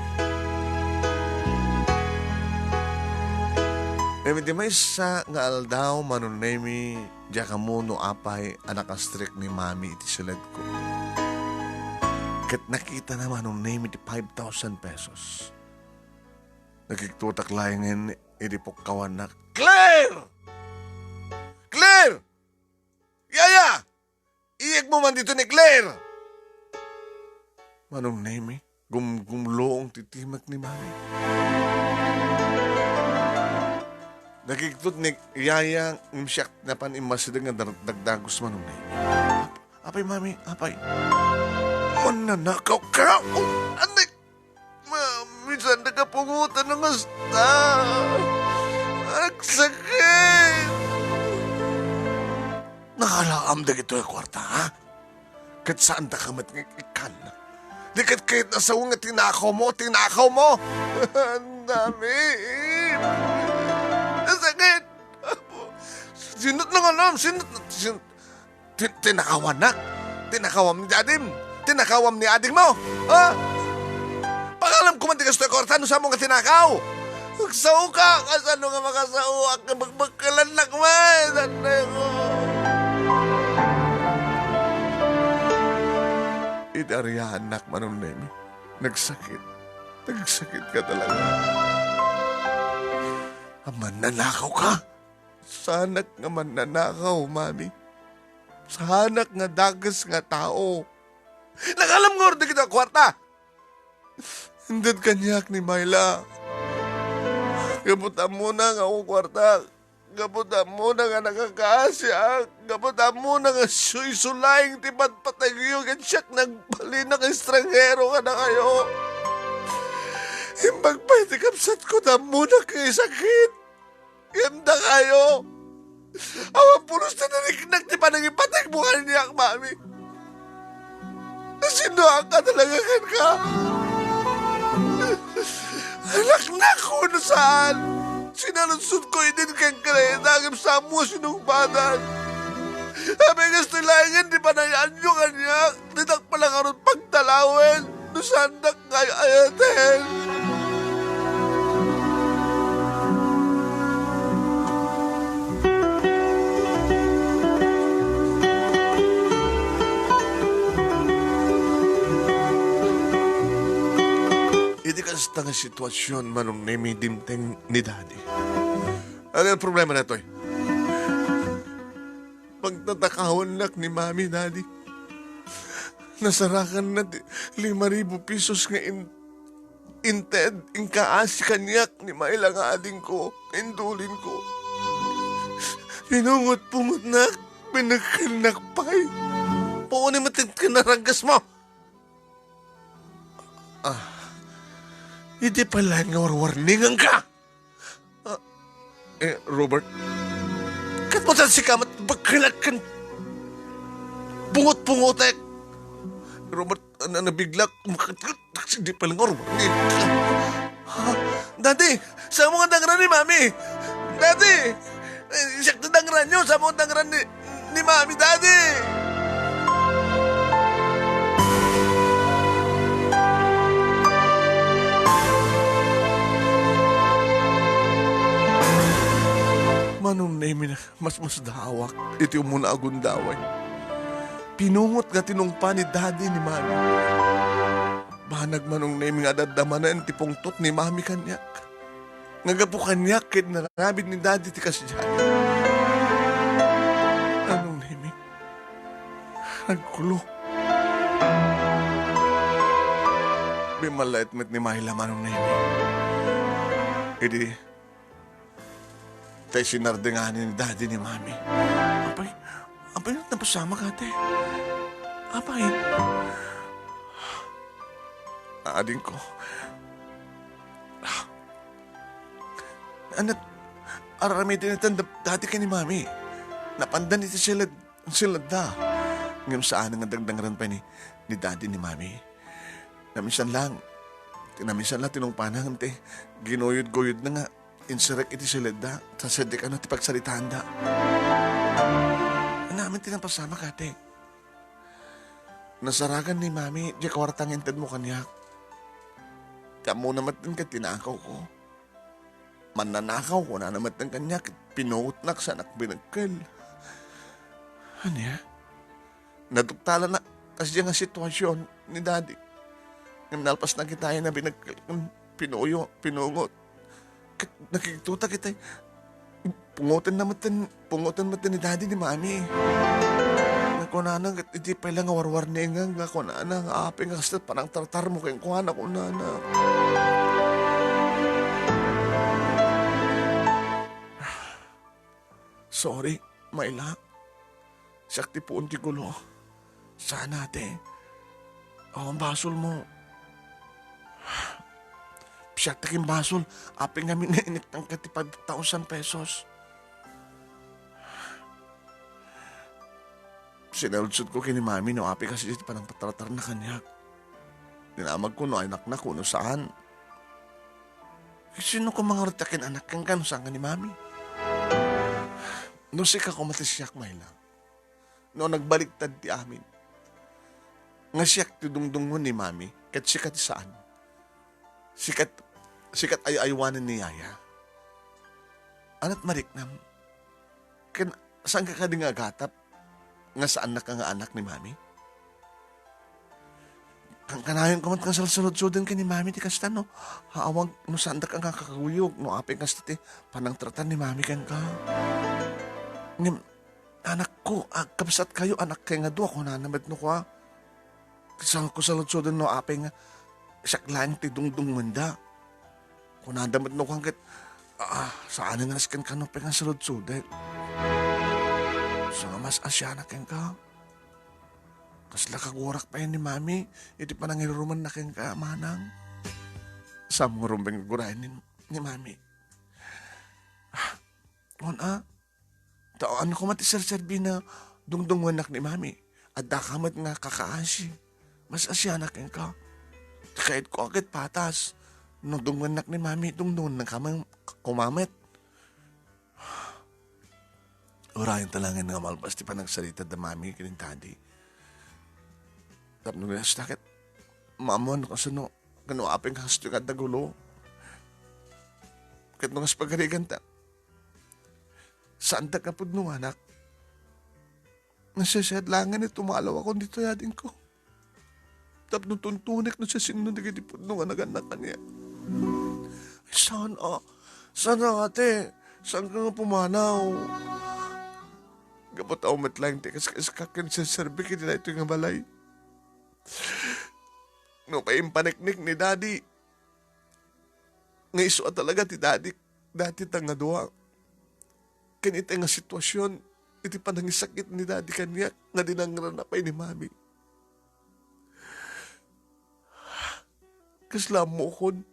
Ngem iti maysa nga aldaw, Manong Nemi, diak ammo no apay a nakastrek ni Mami iti siledko. Ket nakitana, Manong Nemi, ti five thousand pesos. Nakigtotak laengen idi pukkawannak, "Claire! Claire! Yaya! Iyegmo man ditoy ni Claire!" Manong Nemi, gumgumloong ti timek ni Mami. Nakigtot ni Yaya, ngem siak napan immasideg nga dar-, dagdagus, Manong Nemi. "Apay, Mami, apay." "Mannanakaw ka? Oh, anak! Mami, saan ka pungutan ng asta? Agsakit!" "Nakalaam dagitoy a kuarta, ha? Ket saan da ka met nga ikkan? Di ket kayat a sao nga tinakaw mo, tinakaw mo!" "Dami! Nasakit! Sino nga alam? Sino, sino, Tin-, tinakawannak? Tinakawam ni dadim? Tinakawam ni adingmo? Ha? Pangalam ko man ti kastoy a kuarta no saan mo nga tinakaw? Agsao ka! Kasano nga makasaoak nga bagbagkelannak met? Anay ko!" Idi ariaannak, Manong Nemi, nagsakit. Nagsakit ka talaga. Mannanakaw ka? Saanak nga mannanakaw, Mami. Saanak nga dakes nga tao. Nakalam ngarud dagitoy a kuarta. Inted kaniak ni Myla. Gapu ta ammona nga kuarta. Gapu ta ammona nga nakakaasiak. Gapu ta ammona nga suysulayeng ti patpatayyo ket siak nagbalinak nga estranghero kadakayo. Imbag pay ti kabsatko ta ammona nga isakit. Ngem dakayo, awan pulos ta nariknak ti panangipategmo kaniak, Mami. Nasinnuaak ka talaga kenka. Anaknak wenno saan? Sinaludsodko idin kenka dayta, ngem saanmo a sinungbadan. Apay kastoy laengen ti panayanyo kaniak? Ditak pay la ngarud pagtalawen no saandak nga ay-ayaten. Iti kasta nga sitwasion, Manong Nemi, dimteng ni Daddy. Ania ti problema daytoy? Pagtatakawannak ni Mami, Daddy. Nasarakanna ti lima ribu pesos nga in-, inted, inkaasi kaniak ni Myla nga adingko, indulinko. Pinungot-pungotnak, pinekkelnak pay. Puonem met ti kinaraggasmo. Ah, idi pay laeng nga warwarninganka. Ah, eh, Robert. Ket mo tan sika met bekkelak ken pungot-pungotek. Robert, na-, nabiglak. Di pa lang, Robert. Ha? Daddy, saanmo nga dangran ni Mami? Daddy! Eh, siak ti dangranyo, saanmo nga dangran ni, ni Mami, Daddy! Manong Nemi, masmasdaawak iti umuna a gundaway. Pinungot nga tinungpa ni Daddy ni Mami. Banag, Manong Nemi, nga adda manen ti pungtot ni Mami kaniak. Nga gapu kaniak ket inaramid ni Daddy ti kasdiay. Manong Nemi, nagkulo. Bimmallaet met ni Myla, Manong Nemi. Idi, tay sinardengani ni Daddy ni Mami. Apay, apay, napasamak, ate. Apay. Adingko. Ania, ar-aramiden ita ni Daddy ken ni Mami. Napandan iti siled-, siledda. Ngem saan nga dangdangran pay ni, ni Daddy ni Mami. Naminsan lang, ti naminsan lang tinungpana ngem ti ginuyod-guyodna nga inserrek iti siledda, ta sadiay kano ti pagsaritaanda. Ania amin ti napasamak, ate. Nasarakan ni Mami diay kuarta nga intedmo kaniak. Ti ammona met ket tinakawko. mannanakaw, kunana met kaniak, ket pinungotnak, saanak binekkel. Ania? Naduktalan a kasdiay nga sitwasyon ni Daddy. Ngem nalpas na kitaen a binekkel ken pinuyo, pinungot. Ket nakigtutak itay. Pungoten na met, pungoten met ni Daddy ni Mami. Nga kunana, ket idi pay la nga warwarnengan, nga kunana, nga apay nga kasta panangtartarmo kenkuana, kunana. Sorry, Myla. Siak ti puon ti gulo. Saan, ate? Awan basolmo. Siak ti kimbasol. Apay ngamin nga iniknangka ti five thousand pesos. Sinaludsodko ken ni Mami no apay kasta ti panangpatartarna kaniak. Dinamagko no anakna wenno saan. Sino koma ngarud ti akin-anak kenka no saan nga ni Mami? No sika koma ti siak, Myla. No nagbaliktad ti amin. Nga siak ti dungdungngon ni Mami, ket sika ti saan. Sika, sika ti ay-aywanen ni Yaya. Ania't mariknam? Ken saanka kadi nga agatap nga saannaka nga anak ni Mami? Kankanayon koma nga salsaludsoden ken ni Mami ti kasta no. Awan no saandaka nga kakuyog no apay kasta ti panangtratar ni Mami kenka. Ngem, anakko, agkabsatkayo, anakkay nga dua, kunana met no kua. Saanko saludsoden no apay nga siak laeng ti dungdungngenda. Kunada met no kuan ket, ah, saanen nga nasken kano pay nga saludsodek. Sa nga mas-asianak kenka. Kasla kagurak pay ni Mami iti panangirurumanna kenka, manang. Sa nga rumbeng gurayen ni, ni Mami. Ah, on, ah. Ta, ania koma ti serserbi no dungdungngoennak ni Mami? Addaka met nga kakaasi. Mas-asianak kenka. Ti kayatko a ket patas. No dungdungngoennak ni Mami, dungdungngennaka koma met. Urayen ta laengen nga malpas ti panagsarita da Mami ken ni Daddy. Tapno kasta ket, maammoan no kasano, ken no apay nga kastoy nga adda gulo. Ket no kas pagariganta, saandak nga pudno nga anak. Nasayaat laengen nga tumalawakon ditoy adingko. Tapno tuntunek no siasino dagiti pudno nga nagannak kaniak. Saan a, saan a, ate, saanka nga pumanaw? Gapu ta awan met laeng ti kaskasakit ken serserbik iti daytoy nga balay. Nupay impaneknek ni Daddy nga isu a talaga ti Daddy dati ta nga dua. Ken iti nga sitwasion, iti panangisakit ni Daddy kaniak nga dinangrana pay ni Mami. Kasla ammokon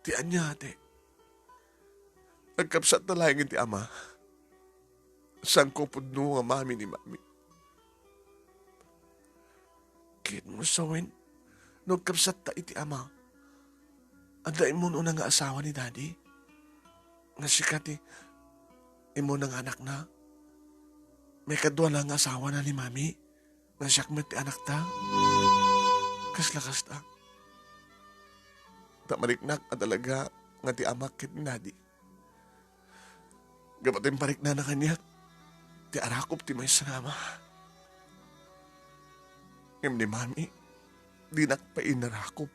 ti ania, ate. Agkabsat ta laeng iti ama. Saanko pudno nga mami ni Mami. Ket no sawen, no agkabsatta iti ama, adda immun-una nga asawa ni Daddy? Nga sika ti immuna nga anakna? Maikadua la nga asawana ni Mami? Nga siak met ti anakta? Kasla kasta. Ta mariknak a talaga nga ti amak ket ni Daddy. Gapu ta impariknana kaniak ti arakop ti maysa nga ama. Ngem ni Mami, dinak pay inarakop.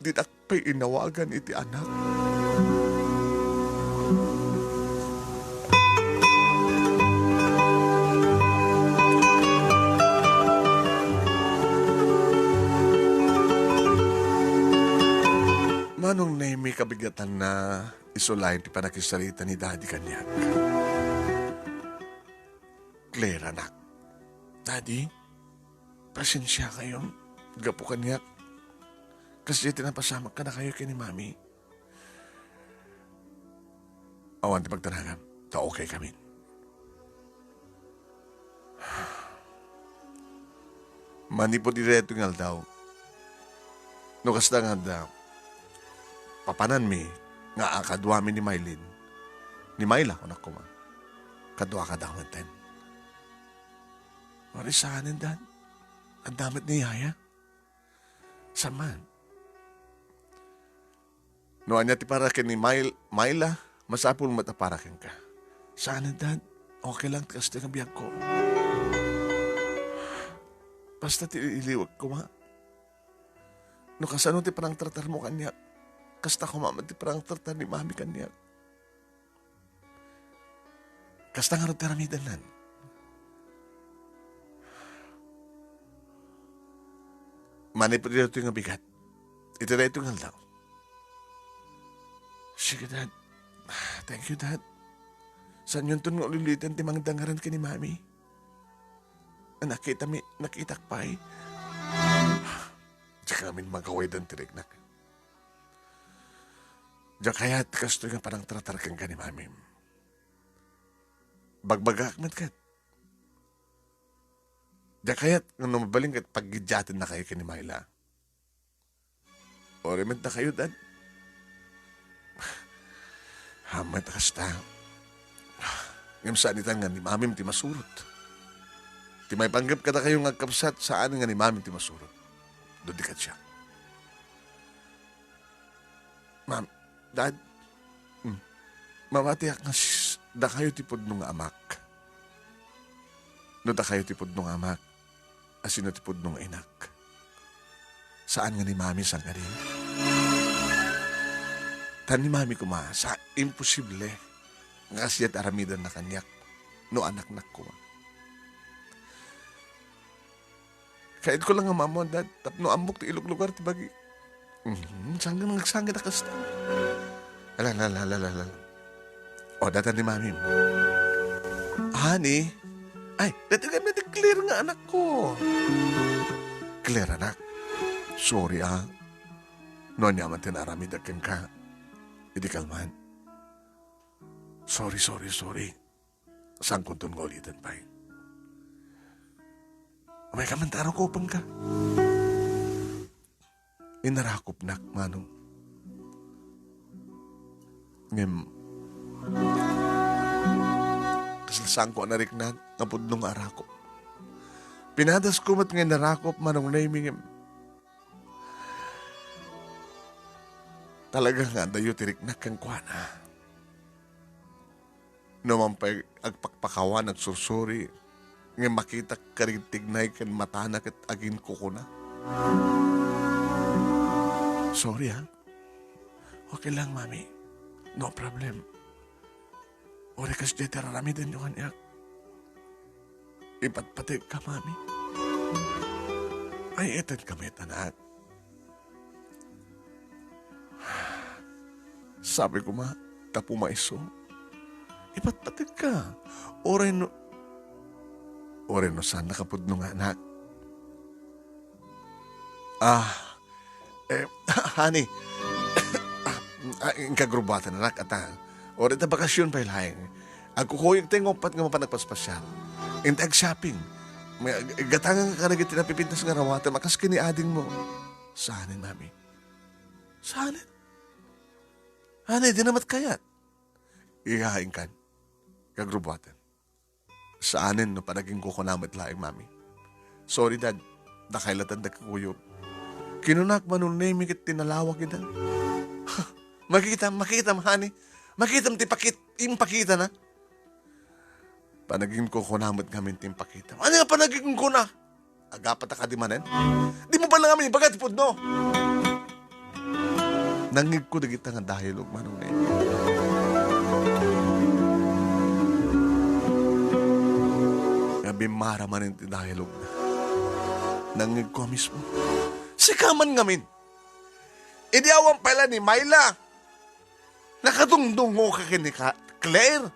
Dinak pay inawagan iti anak. Manong Nemi, kabigatanna, isu laeng ti pannakisarita ni Daddy kaniak. Claire, anak. Daddy, pasensiakayon. Gapu kaniak, kasdiay ti napasamak kadakayo ken ni Mami. Awan ti pagtanagam, ta okay kami. Manipud iti daytoy nga aldaw, no kasta nga adda papananmi nga a kaduami ni Mylene, ni Myla, kunak koma, kaduaka daw metten. Wari saanen, Dad? Adda met ni Yaya? Saan man? No ania ti para ken ni Myl-, Myla, masapul met a para kenka. Saan, Dad. Okay lang ti kastoy nga biagko. Basta ti iliwek koma. No kasano ti panangtratarmo kaniak, kasta koma met ti panangtratar ni Mami kaniak. Kasta ngarud ti aramidennan. Manipud daytoy nga bigat, iti daytoy nga aldaw. Sige, Dad. Thank you, Dad. Saanyonton nga uliliten ti mangdangaran ken ni Mami. Nakitami, nakitak pay. Diak ngamin magawiden ti riknak. Diak kayat kastoy nga panangtratar kenka ni Mamim. Bagbagaak met ket. Diak kayat nga no mabalin ket paggiddiatennakayo ken ni Myla. Uray met dakayo, Dad. Ammom met a kasta. Ngem saan itan nga ni Mamim ti masurot. Ti maipanggep kadakayo nga agkabsat, saan nga ni Mamim ti masurot. Dudi kadiak. Ma'am, Dad, mm, mamatiak nga s-, dakayo ti pudno nga amak. No dakayo ti pudno nga amak, asino ti pudno nga inak? Saan nga ni Mami sangkadi? Ta ni Mami koma, sa imposible nga kasdiay ti aramidenna kaniak no anaknak koma. Kayatko lang nga maammoan, Dad, tapno ammok ti iluglugar ti bagi. Mhm, sangkan nga agsangit a kasta. Ala, ala, ala, ala, ala. O, dayta ni Mamim. Honey? Ay, dayta kami ni Claire nga anakko. Claire, anak. Sorry, ah. No ania man ti naaramidek kenka, idi kalman. Sorry, sorry, sorry. Saankonton nga uliten pay. Umayka man ta arakupenka. Inarakupnak, manong. Ngem, kasla saanko a nariknaan nga pudno nga arakup. Pinadasko met nga inarakup, Manong Nemy, ngem talaga nga adayo ti riknak kenkuana. No man pay agpakpakawan, agsursuri, ngem makitak kadagiti tignay ken matana ket aginkukuna. Sorry, ha? Okay lang, Mami. No problem. Uray kasdiay ti araramidenyo kaniak. Ipatpategka, Mami. Ay, eten kami, anak. Sabi ko ma, ta pumayso. Ipatpategka. Uray no, uray no saan nakapudno nga anak. Ah, eh, honey. Ah, inka grubuatan, anak, ata. Uray ta bakasyon pay laeng. Agkukuyog tayo nga uppat nga mapan agpaspasial. Inta ag-shopping. May ag-, gatangan ka kadagiti napipintas nga rawatem a kas ken ni adingmo. Saanen, Mami? Saanen? Honey, di na met kayat. Ihain kan. Kagrubuatan. Saanen no panaginkukuna met laeng, Mami. Sorry, Dad. Dakay latta ti kuyog. Kinunak, Manong Nemy, ket tinalawag ida. Makitam, makitam, honey. Makitam ti pakit-, impakitana. Panaginkukuna met ngamin ti impakita. Ania nga panaginkuna? Agapata kadi manen? Dimo pay la ngamin ibaga ti pudno. Nangngegko dagita nga dialogue, Manong Nemy. Nga bimmara manen ti dialogue na. Nangngegko a mismo. Sika man ngamin. Idi awan pay la ni Myla. Nakadungdungoka ken ni Ka-, Claire?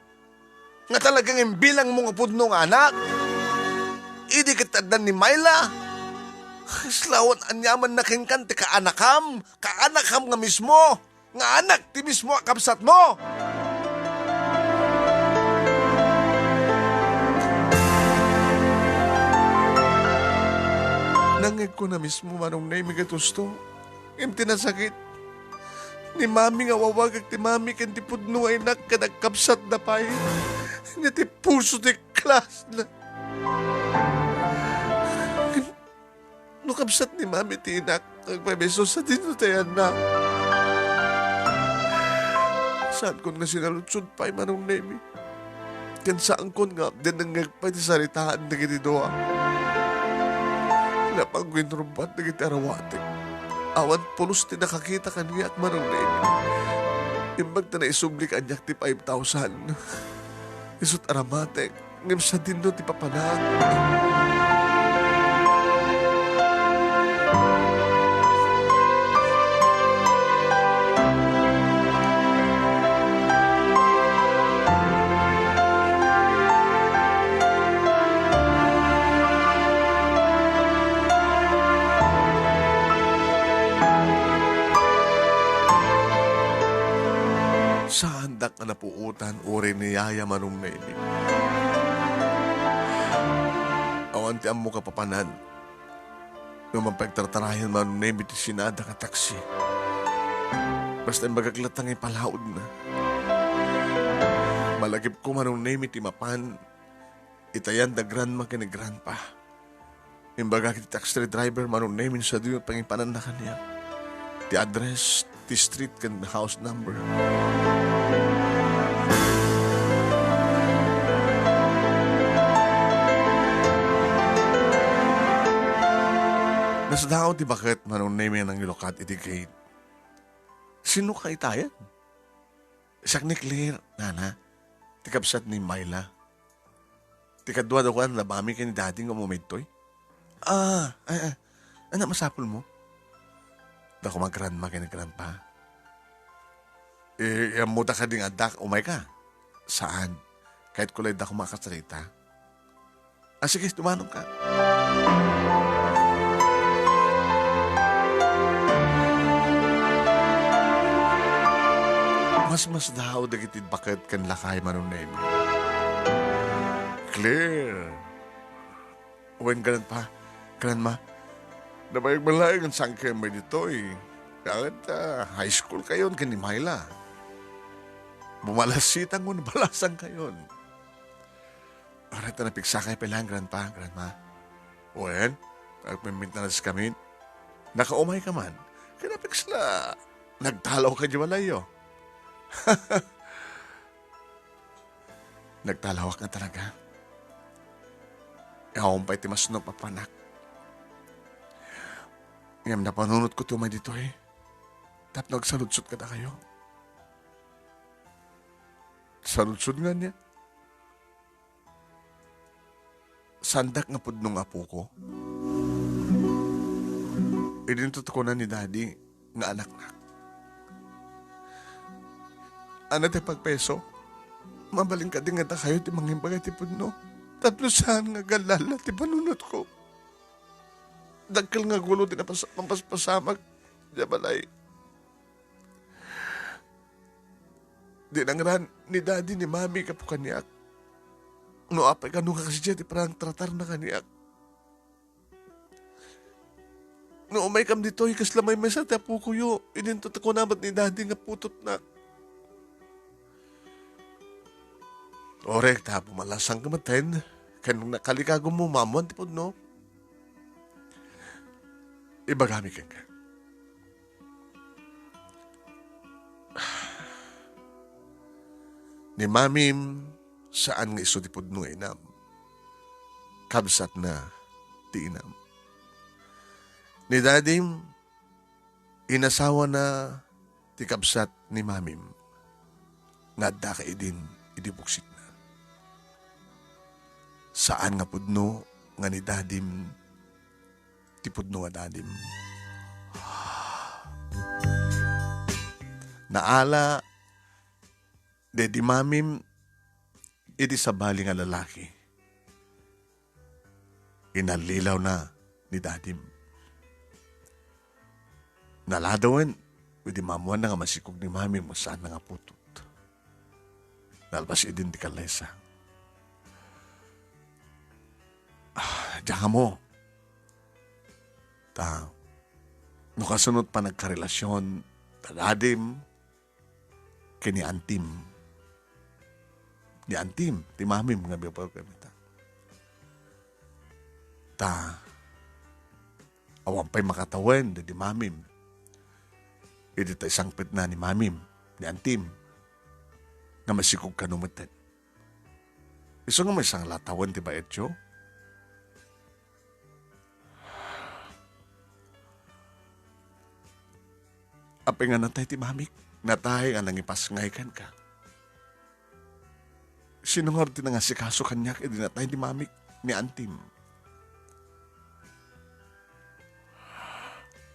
Nga talagang imbilangmo nga pudno nga anak? Idi ket adda ni Myla? Kasla awan aniamanna kenka ti kaanakam, kaanakam nga mismo, nga anak ti mismo a kabsatmo! Nangngegko na mismo, Manong Nemy, ket husto. Ngem ti nasakit, ni Mami nga awawagak ti Mami ken ti pudno nga inak ken agkabsatda pay. Ania ti puso ti klasna? No kabsat ni Mami ti inak, agpayso sadino ti ayanna? Saankon nga sinaludsod pay, Manong Nemi. Ken saankon nga adda nangngeg pay ti saritaan dagiti dua. Napanko inrubbuat dagiti arawatek. Awan pulos ti nakakita kaniak, Manong Nemi. Imbag ta naisubli kaniak ti five thousand. Isut' aramatek. Ngem sadino ti papanak? Saandak nga napuotan uray ni Yaya Manong Nemi. Awan ti ammok a papanan. Ngem pagtartarayan Manong Nemi ti sinaada nga taksi. Basta imbagak latta nga ipalaodna. Malagipko Manong Nemi ti mapan iti ayan da grandma ken ni grandpa. Imbagak iti taxi driver Manong Nemi sadino pangipananna kaniak. Ti address, ti street, ken house number. Nasdaaw ti baket Manong Nemi a nangilukat iti gate. Sino ka itayen? Siak ni Claire, nana. Ti kabsat ni Myla. Ti kadua da kuan, nabami ken ni Daddy nga umay ditoy. Ah, ay, ay. Anak, masapul mo? Da koma grandma ken ni grandpa. Eh, ammo da kadi nga adda, umay ka? Saan? Kayatko la da koma kasarita. Ah, sige, tumanom ka. Mas, mas daw dagiti baket ken lakay Manong Nemi. Claire. Wen, grandpa, grandma, nabayag man laeng nga saan kayo may ditoy. Kaya, ah, high school kayon ken ni Myla. Bumalasitang mo, nabalasan kayon. Aray, ta napigsakay pay laeng, grandpa, grandma. Wen, agmimmintanas kami. Nakaumay ka man. Kaya napigsla, nagtalaw ka di balayyo. Nagtalawak nga talaga. Awan pay ti masnop a panak. Ngem napanunotko ti umay ditoy. Tapno agsaludsod kadakayo. Saludsod nga niya. Saandak nga pudno nga apoko. Idinto ti kuna ni Daddy nga anaknak. Ania ti pagpeso? Mabalin kadi nga dakayo ti mangimbag iti pudno? Tapno saan nga agallalla ti panunotko. Dakkel nga gulo ti napas-, mapaspasamak. Diay balay. Di nangran ni Daddy ni Mami gapu kaniak. No apay kano nga kasdiay ti panangtratarna kaniak. No umaykam ditoy, kasla maymaysa ti apokoyo. Idinto ti kuna met ni Daddy nga putotnak. Orek, ta pumalasanka metten. Ken nakalikagummo, maammoan ti pudno. Ibagami kenka. Ni Mamim, saan nga isu ti pudno nga inam. Kabsatna ti inam. Ni Dadim, inasawana ti kabsat ni Mamim nga adda kaidin idi buksitna. Saan nga pudno nga ni Dadim ti pudno nga Dadim. Naala daydi Mamim idi sabali nga lalaki. Inallilawna ni Dadim. Naladawen, idi maammoanna nga masikog ni Mamim nga saanna nga putot. Nalpas idin ti kallaysa. Ah, diak ammo. Ta, no kasano ti panagkarelasion, ta Dadim, ken ni Antim. Ni Antim, ti Mamim nga biag-, biag-, biag-, ta, awan pay makatawen daydi Mamim. Idi ta isangpetna ni Mamim, ni Antim. nga masikog kano metten. Isu nga maysa nga latawen ti baetyo. Apay nga natay ti mamik, natay nga nangipasngay kenka. Sino ngarud ti nangasikaso kaniak idi natay ni mamik, ni antim?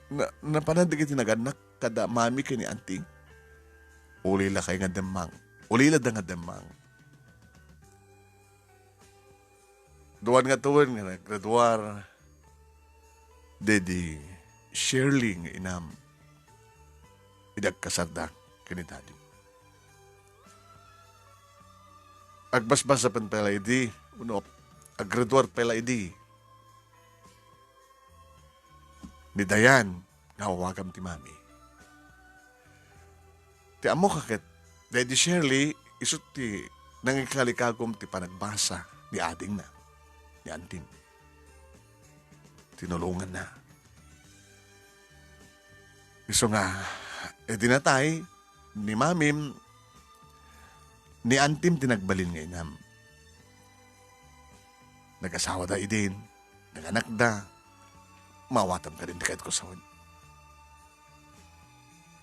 Na, napanan dagiti nagannak kada mami ken ni anti? Ulila kay nga demmang. Ulila da nga demmang. Duan nga tawen nga naggraduar, dedi Shirley nga inam, idi agkasarda ken ni Daddy. Agbasbasa pay la idi, wenno aggraduar pay la idi, ni Dayan nga awagam ti mami. Ti ammok a ket, Daddy Shirley, isu ti nangikalikagum ti panagbasa ni adingna, ni antim. Tinulonganna. Isu nga, idi natay ni mamim, ni antim ti nagbalin nga inam. Nagasawada idin, nanganakda. Maawatam kadin ti kayatko sawen.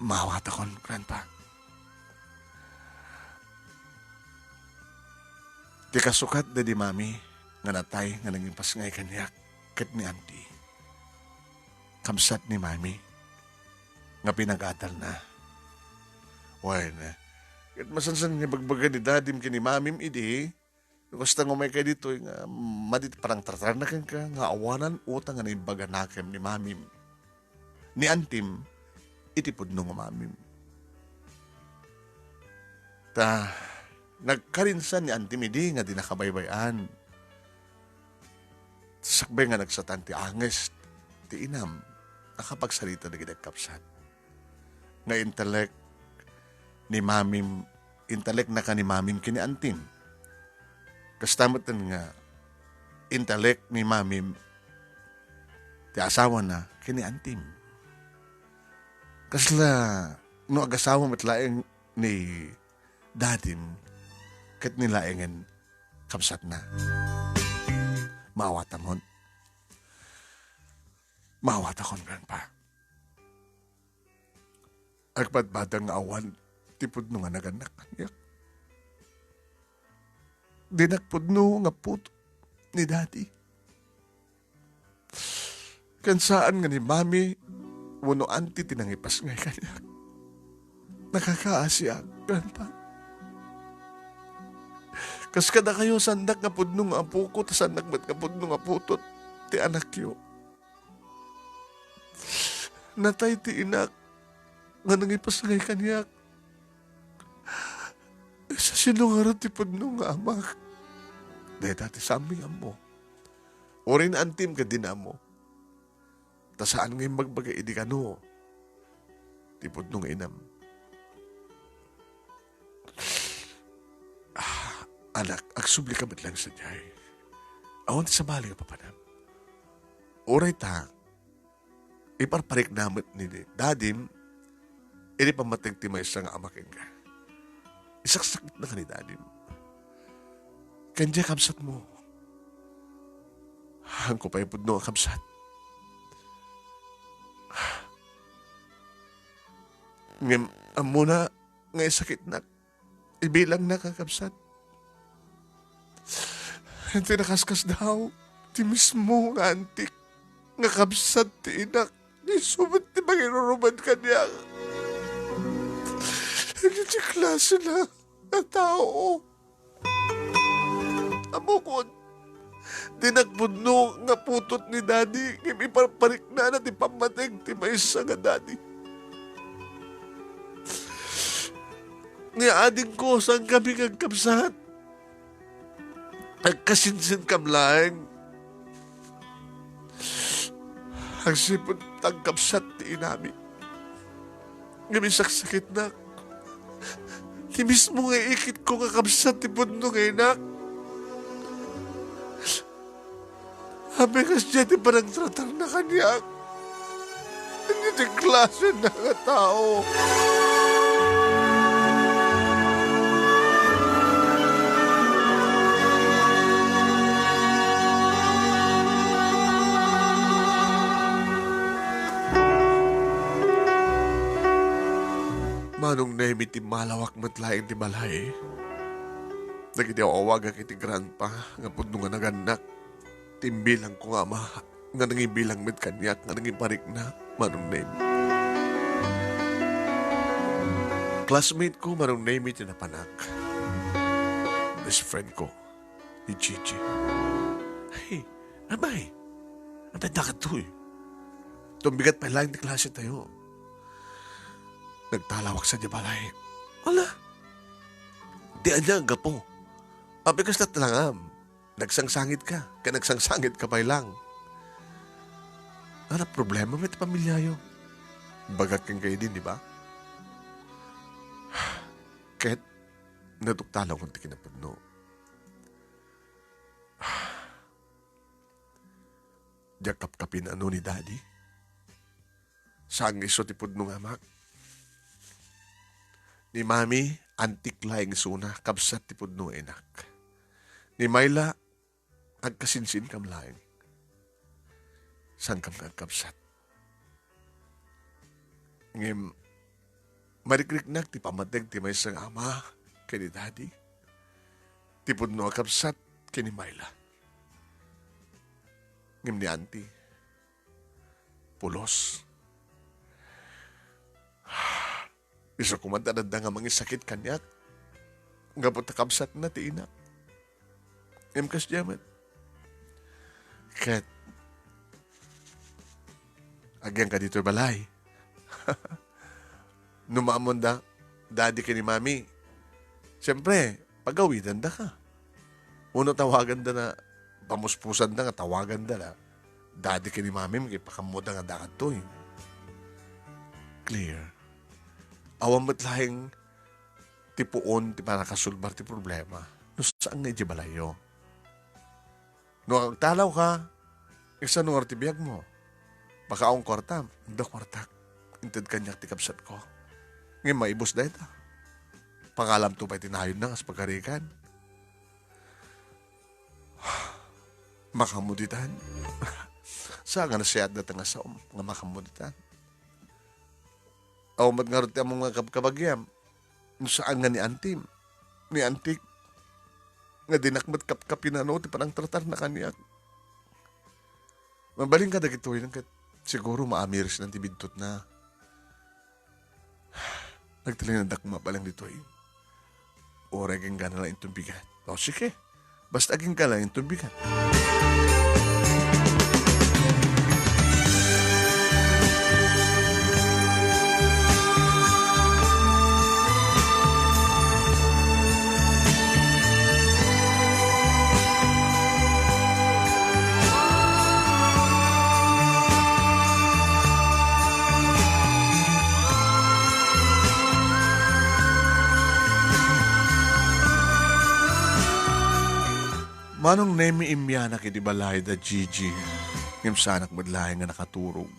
Maawatakon, Grandpa. Ti kasukat daydi mami nga natay nga nangipasngay kaniak ket ni anti. Kabsat ni mami nga pinagadalna. Wen, ket masansan nga ibagbaga ni dadim ken ni mamim idi, no kasta nga umaykay ditoy nga madi ti panangtratarna kenka nga awanan utang nga naimbaganakem ni mamim, ni antim, iti pudno nga mamim. Ta, nagkarinsan ni antim idi nga di nakabaybay-an. Sakbay nga nagsatan ti anges ti inam, nakapagsarita dagiti agkabsat. Nga intalek ni mamim, intaleknaka ni mamim ken ni antim. Kasta metten nga intalek ni mamim ti asawana ken ni antim. Kasla no agasawa met laeng ni dadim ket ni laengen kabsatna. Maawatamon. Maawatakon, Grandpa. Agbadbadang nga awan ti pudno nga nagannak kaniak. Dinak pudno nga putot ni Daddy. Ken saan nga ni Mami wenno Auntie ti nangipasngay kaniak. Nakakaasiak, Grandpa. Kas kadakayo, saandak nga pudno nga apoko, ta saannak met nga pudno nga putot ti anakyo. Natay ti inak nga nangipasngay kaniak. Sasino ngarud ti pudno nga amak? Dayta ti saanmi nga ammo. Uray ni antim ket dina ammo. Ta saan nga imbagbaga idi kano ti pudno nga inam. Ah, anak, agsublika met laeng sadiay. Awan ti sabali nga papanam. Uray ta, iparparikna met ni dadim idi pammateg ti maysa nga ama kenka. Isaksakitnaka ni dadim. Ken diay kabsatmo. Haanko pay pudno a kabsat. Ngem ammona nga isakitnak. Ibilangnaka, kabsat. Iti nakaskasdaaw, ti mismo nga antik nga kabsat ti inak, isu met ti mangiruruman kaniak. Iti klasena nga tao. Ammokon, dinak pudno nga putot ni Daddy, ngem iparpariknana ti pammateg ti maysa nga Daddy. Nga adingko, saankami nga agkabsat. Agkasinsinkam laeng. Agsipud ta agkabsat ti inami. Ngem isaksakitnak. Ti mismo nga ikitko nga kabsat ti pudno nga inak. Apay kasdiay ti panagtratarna kaniak? Iti klasena nga tao. Manong Nemi, timmalawak met laeng ti balay. Dagiti aw-awagak iti grandpa nga pudno nga nagannak, timbilangko nga ama nga nangibilang met kaniak nga nangiparikna, Manong Nemi. Classmate ko, Manong Nemi, ti napanak. Best friend ko, ni Gigi. Hey, abay, abay, dakatoy. Tumbigat pay laeng ti klase tayo. Nagtalawak sa di balay. Ala, di anya ang gapo. Apay, kasta talangam. Nagsangsangit ka. Kaya nagsangsangit ka pay lang. Ano problema met pamilyayo? Bagak kang kayo din, di ba? Ket, natuktalan ko ti kinapudno. Diak kapkapin ano ni Daddy. Saan nga isu ti pudno nga amak? Ni Mami, antik laeng isuna, kabsat ti pudno nga inak. Ni Myla, agkasinsin kam laeng. Saan kam nga agkabsat? Ngem, marikriknak ti pammateg ti maysa nga ama ken ni Daddy. Ti pudno a kabsat ken ni Myla. Ngem ni Auntie, pulos. Isu koma ti adda nga mangisakit kaniak. Gapu ta kabsatna ti ina. Ngem kasdiay met. Ket, agyanka ditoy balay. No maammoda, Daddy ken ni Mami, siempre, pagawidandaka. Wenno tawaganda na, pamuspusanda nga tawaganda na, Daddy ken ni Mami, makipakammoda nga dakatoy. Clear. Awan met laeng ti puon ti panakasolbar ti problema no saan nga idiay balayyo. No agtalawka, kasano ngarud ti biagmo? Baka awan kuartam? Adda kuartak. Inted kaniak ti kabsatko. Ngem maibus dayta. Pangalamto pay ti nayodna kas pagarigan. Makamuditan. Sa nga nasiat data nga saom nga makamuditan. Awan met ngarud ti ammom nga kabkabagiam. No saan nga ni Antim, ni Antik, nga dinak met kapkapinano ti panangtratarna kaniak. Mabalin ka dagitoy ket siguro maamirisnan ti bidtotna. Nagtalinaeddak mabalin ditoy. Uray agingga na lang inton bigat. O, sige. Basta agingga lang inton bigat. Manong Nemi, immianak iti balay da Gigi, ngem saanak met laeng nga nakaturog.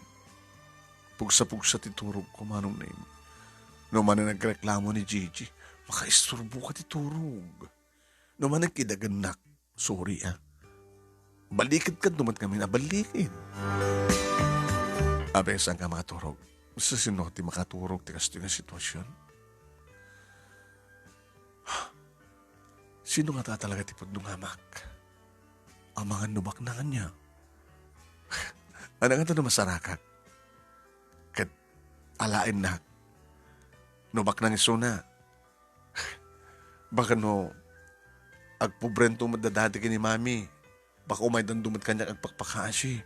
Pugsa-pugsa ti turogko, Manong Nemi. No manen nagreklamo ni Gigi, makaisturboka ti turog. No manen kidagennak, sorry, ah. Balikid kadto met ngamin a balikid. Apay, saanka makaturog? Sino ti makaturog ti kastoy nga sitwasyon? Sino ngata talaga ti pudno nga amak? Amangan no baknangan niya. Ano nga to no masarakak? Ket alaennak. No baknang isuna. Baka no agpobrento met da Daddy ken ni Mami, baka umaydanto met kaniak agpakpakaasi.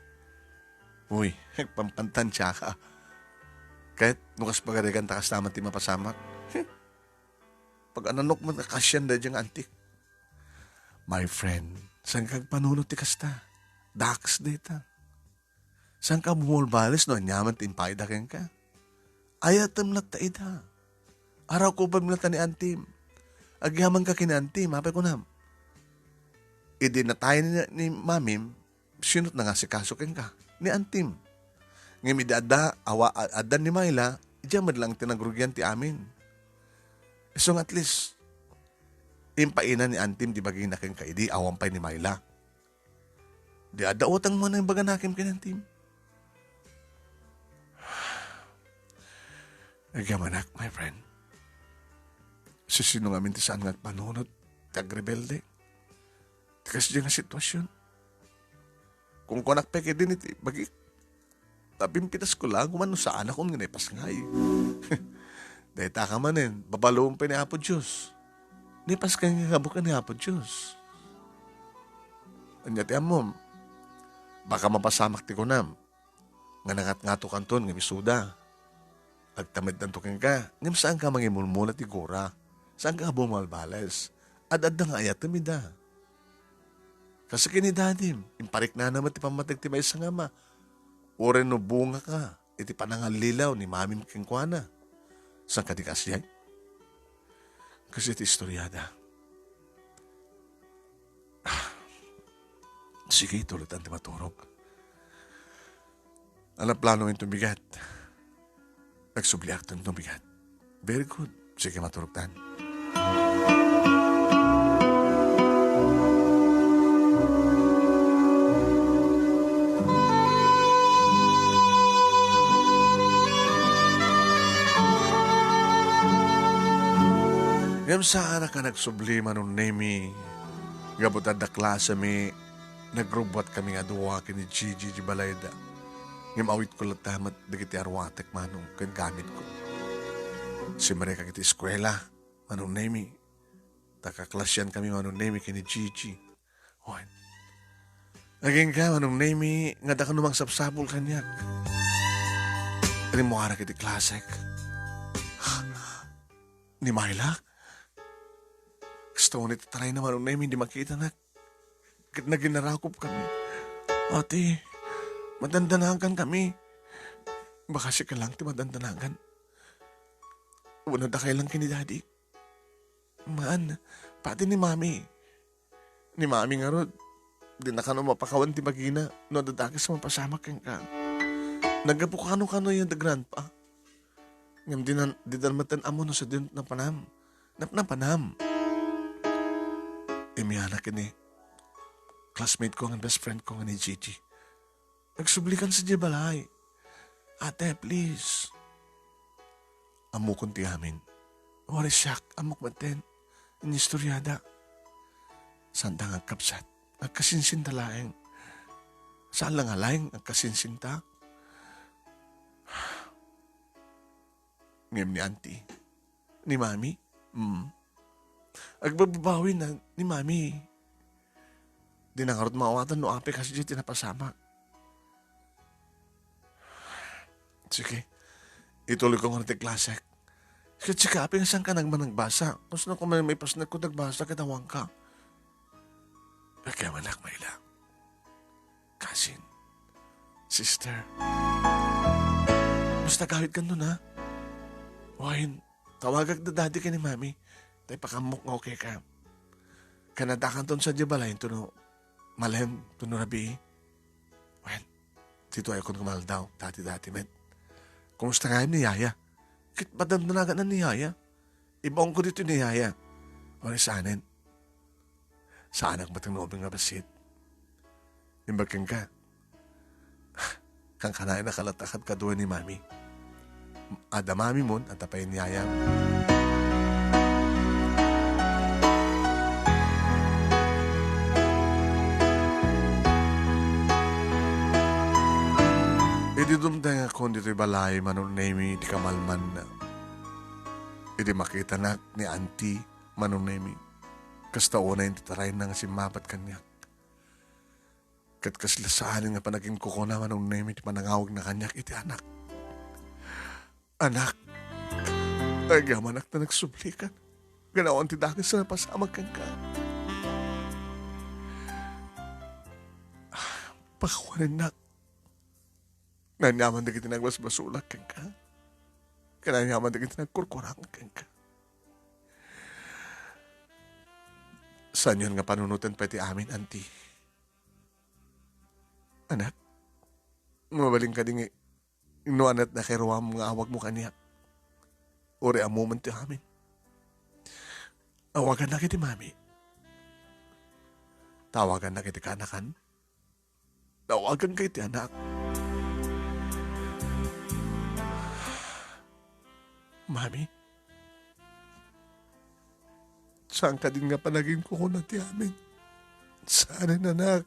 Uy, agpampantansiaka. Ket no kas pagarigan ta kasta met ti mapasamak. Pag-ananok met nga kasian daydiay nga antik. My friend, saanka agpanunot ti kasta? Dakes dayta. Saanka bumulbalis no aniaman ti impaayda kenka? Ayatem latta ida. Arakupem latta ni Antim. Agyamanka ken ni Antim, apay kunam? Idi natay ni, ni Mamim, sino ti nangasikaso kenka? Ni Antim. Ngem idi adda, awa, a-, adda ni Myla, idiay met lang ti nagrugian ti amin. Isu nga at least, impainan ni Antim ti bagina kenka idi awan pay ni Myla. Di adda utang mo nang baganakem ken Antim. Agyamanak, my friend. Ti sino ngamin ti saan nga agpanunot, ti agrebelde? Ti kasdiay nga sitwasyon. Kunkuanak pay ketdin iti bagik, ta pimpitasko laeng koma no saanakon nga naipasngay. Dayta ka manen, babaluem pay ni Apo Dios. Naipasngay nga kabuken ni Apo Dios. Ania ti ammom? Baka mapasamak ti kunam nga nangatngatokanton ngem isuda. Agtameddanto kenka, ngem saanka mangimulmula ti gura. Saanka a bumalbales. Ad-adda nga ayatem ida. Kas ken ni dadim, impariknana met ti pammateg ti maysa nga ama. Uray no bungaka iti panangallilaw ni mamim kenkuana. Saan kadi kasdiay? Kasdiay ti istoriada. Ah, sige, tulotan ti maturog. Ania plano inton bigat? Nagsubliakton inton bigat. Very good. Sige, maturogtan. Ngem saanak a nagsubli, Manong Nemi, gapu ta adda klasemi, nagrubbuatkami nga dua ken ni Gigi iti balayda. Ngem awitko latta met dagiti aruatek, Manong, ken gamitko. Simrekak iti eskuela, Manong Nemi. Ta kaklasiankami, Manong Nemi, ken ni Gigi. Wen, agingga, Manong Nemi, nga adda kano mangsapsapul kaniak. Rimmuarak iti klasek. Ni Myla? Kasta unay ti tarayna, Manong Nemi, idi makitanak. Ket naginarakopkami. Ate, madandanagan kami. Baka sika lang ti madandanagan. Wenno dakay lang ken ni Daddy. Maan, pati ni Mami. Ni Mami ngarud, dina kano mapakawan ti bagina no adda dakes a mapasamak kenka. Naggapu kano kano yan da Grandpa. Ngem dinan, didan met ammo no sadino napanam. Napnapanam. Imianak ini classmate ko ngan best friend ko nga ni Gigi. Nagsublikan sadiay balay. Ate, please. Ammokon ti amin. Uray siak, ammok metten. Inistoriada. Saanta nga agkabsat. Agkasinsinta laeng. Saan la nga laeng agkasinsinta. Ngem ni Auntie. Ni Mami? Hmm. Agbababawin na ni Mami. Dina ngarud maawatan no apay kasdiay ti napasamak. Sige. Ituloy ko ngarud ti klasek. Ket sika, apay nga saanka nagmanagbasa? Kasno koma maipasnek ko ti agbasa ket awanka? Agyamanak, Myla. Cousin. Sister. Basta gawid kanton, ha? Wen, tawagak da Daddy ken ni Mami. Ta ipakaammo nga okay ka. Ken addakanton sadiay balay intono malem, intono rabii. Wen, ditoy ayokon nga maaldaw, dati-dati met. Kumusta ngamin ni Yaya? Ket madandanagan ni Yaya. Ibaonko ditoy ni Yaya. Uray saanen. Saanak met nga ubing nga bassit. Imbag kenka. Kankanayon a kalatak kadua ni Mami. Adda Mami mon, adda pay ni Yayam. Idi dumtengakon ditoy balay, Manong Nemi, iti kamalmanna. Idi makitanak ni Auntie, Manong Nemi, kasta unay ti tarayna nga simmapat kaniak. Ket kasla saanen nga panaginkukuna, Manong Nemi, ti panangawagna kaniak iti anak. Anak, agyamanak ta nagsublikan. Ganawan ti dakes a napasamak kenka. Pakawanennak. Naaniaman dagiti nagbasbasolak kenka. Ken naaniaman dagiti nagkurkurang kenka. Saanyon nga panunoten pay ti amin, Auntie. Anak, mabalin kadi nga no anat nakaruam nga awagmo kaniak? Uray ammom ti amin. Awagannak iti Mami. Tawagannak iti kaanakan. Tawaganka iti anak. Mami, Saan kadin nga panaginkukunan ti amin? Saanen, anak.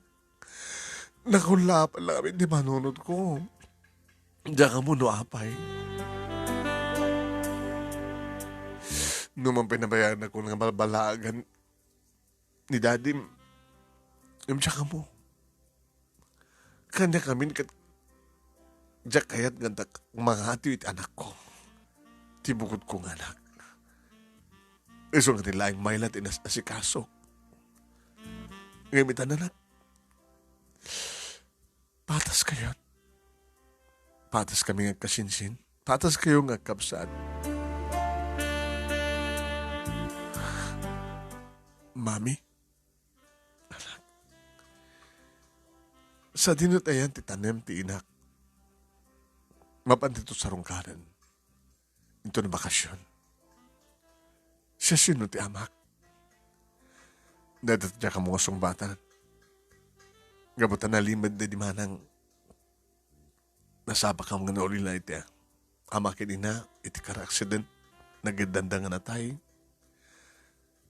Nakullaapan lang amin ti manunotko. Diak ammo no apay. No man pinabayaan ako nga balbalaagan ni Daddy, ngem diak ammo. Kaniak amin ket diak kayat nga adda mangatiw iti anakko, ti bukodko nga anak. Isu nga ti laeng Myla ti nas-, asikaso. Ngem ita, anak, patas kayon. Patas kami nga agkasinsin. Patas kayo nga agkabsat. Mami, anak, sadino ti ayan ti tanem ti inak? Mapan dito sarungkaran. Into na bakasyon. Siasino ti amak? Dayta ti diak ammo nga sungbatan. Gapu ta nalimed da di manang nasapakam nga naulila iti ama ken ina iti car accident. Nagedanda nga natay.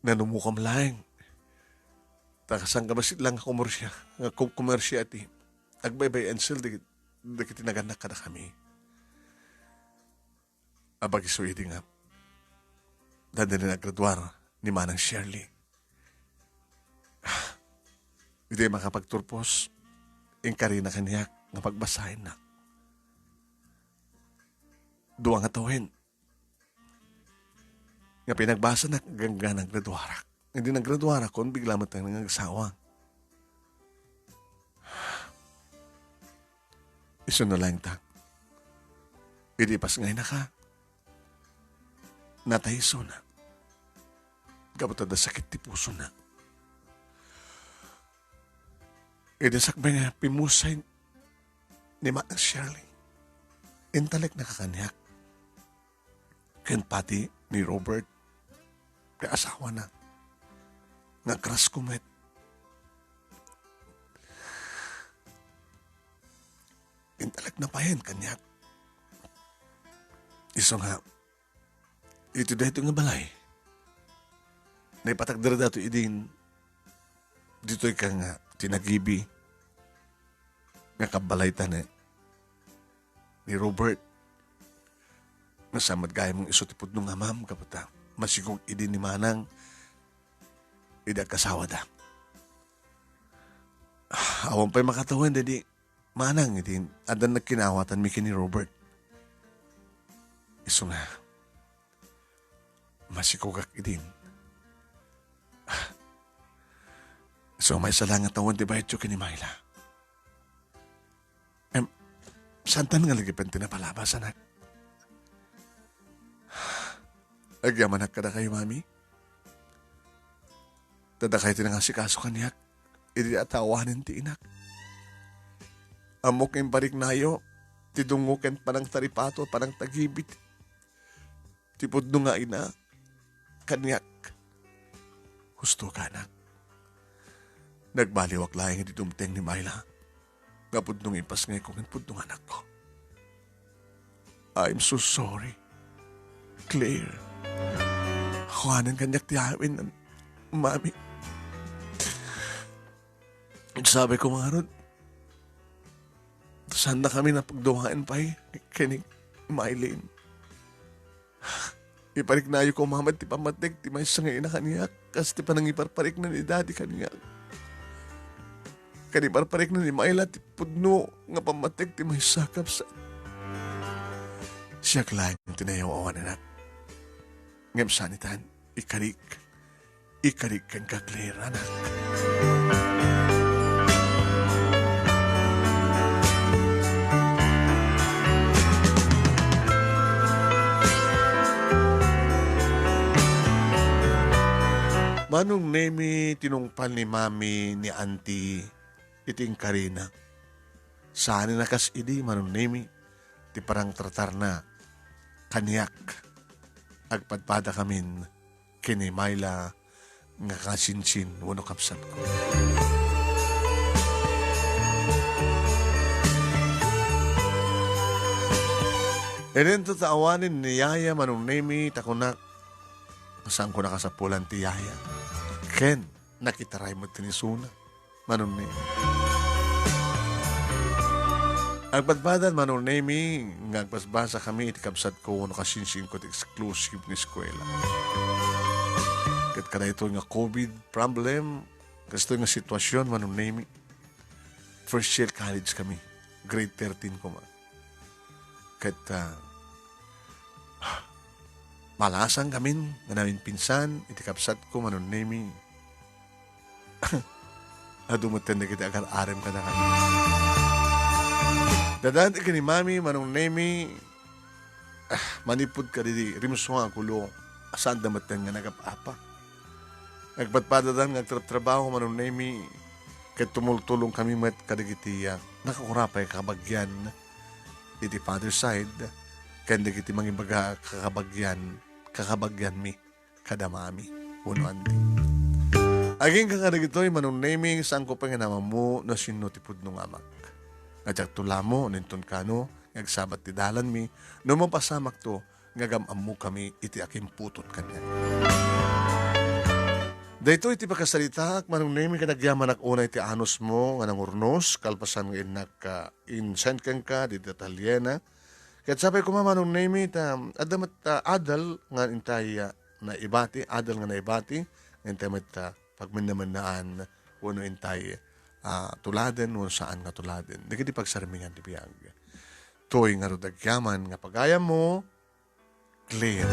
Nanumokam laeng. Ta kasangkam bassit lang nga komersia, nga ko-, komersia iti agbaybay-an sir dagit-, dagiti nagannak kadakami. Abagiso idi nga dandani naggraduar ni Manang Shirley. Idi makapagturpos, inkarina kaniak nga pagbasaenna. Dua nga tawen nga pinagbasana, gangganang graduarak. Idi naggraduarakon, bigla met nga agsawa. Isu na laeng ta. Idi ipasngayna ka, natay isuna. Gapu ta adda sakit ti pusona. Idi sakbay nga pimmusay ni Manang Shirley, intalekna kaniak. Ken pati ni Robert, ti asawana, nga agrasko met. Intalekna payen kaniak. Isu nga, iti daytoy nga balay, naipatagderda to idin, ditoy ka nga tinagibi, nga kabbalayta ni, ni Robert. Nasamat gayam nga isu ti pudno nga amam, gapu ta masikog idi ni Manang idi agkasawada. Awan pay makatawen daydi Manang idi addan nagkinawatanmi ken ni Robert. Isu nga, masikogak idin. So, maysa la nga tawen ti bayadyo ken ni Myla. Em, saantan nga lagipen ti napalabas, anak? Agyamanak kadakayo, Mami. Ta dakayo ti nangasikaso kaniak idi ata awanen ti inak. Ammok nga impariknayo ti dungngo ken panangtaripato, panangtagibit ti pudno nga ina kaniak. Husto ka, anak. Nagbaliwak laeng idi dumteng ni Myla nga pudno nga ipasngayko ken pudno nga anakko. I'm so sorry, Claire. Awanen kaniak ti amin, Mami. Sabi ko ngarud, saanna kami napagduaen pay ken ni Mylene. Ipariknayo koma met ti pammatik ti maysa nga ina kaniak, kas ti panangiparparikna ni Daddy kaniak. Ken iparparikna ni Myla ti pudno nga pammatik ti maysa, kabsat. Siak laeng ti nayaw-awan, anak. Ngem saan itan, ikarik. Ikarik kenka, Claire, anak. Manong Nemi, tinungpal ni Mami ni Auntie iti inkarina. Saan a kas idi, Manong Nemi, ti parangtratarna kaniak. Agpadpadakamin ken ni Myla nga kasinsin wenno kabsatko. Idinto ta awanen ni Yaya, Manong Nemi, ta kunak, Saanko nakasapulan ti yaya. Ken nakitaray met ti isuna. Manong Nemi. Agpadpadaan, Manong Nemi, nga agbasbasa kami iti kabsatko wenno kasinsinko ti exclusive nga eskuela. Ket kadaytoy nga covid problem, kastoy nga sitwasyon, Manong Nemi, first year college kami. Grade thirteen koma. Ket, ah, malasang gamin nga naminpinsan iti kabsatko, Manong Nemi. Adu metten dagiti agar-arem kadakami. Dadan ti ken ni Mami, Manong Nemi, ah, manipud kadidi rimsua a kulo, saanda metten nga nagap-apa. Nagpadpadadan nga agtrabtrabaho, Manong Nemi, ket tumultulong kami met kadagiti, ah, nakakurapay a kabagian iti father side, ken dagiti mangibaga a kakabagian, kakabagianmi kada Mami wenno Anti. Agingga kadagitoy, Manong Nemi, saanko pay nga namammo no sinno ti pudno nga amak. Nga diakto la ammo no inton kano nga agsabat ti dalanmi, no mapasamakto nga agam-ammokami iti akimputot kaniak. Daytoy ti pakasaritaak, Manong Nemi, ket agyamanak unay ti anusmo nga nangurnos, kalpasan nga innak, ah, in-send kenka dita Italiana. Ket sapay koma, Manong Nemi, ta adda met, ah, adal nga intay, ah, naibati, adal nga naibati, nga intay met, ah, pagmennamennaan, wenno intay, ah, tuladen, wenno saan nga tuladen. Dagiti pagsarmingan ti biag. Toy ngarud agyaman nga pagayammo, Claire.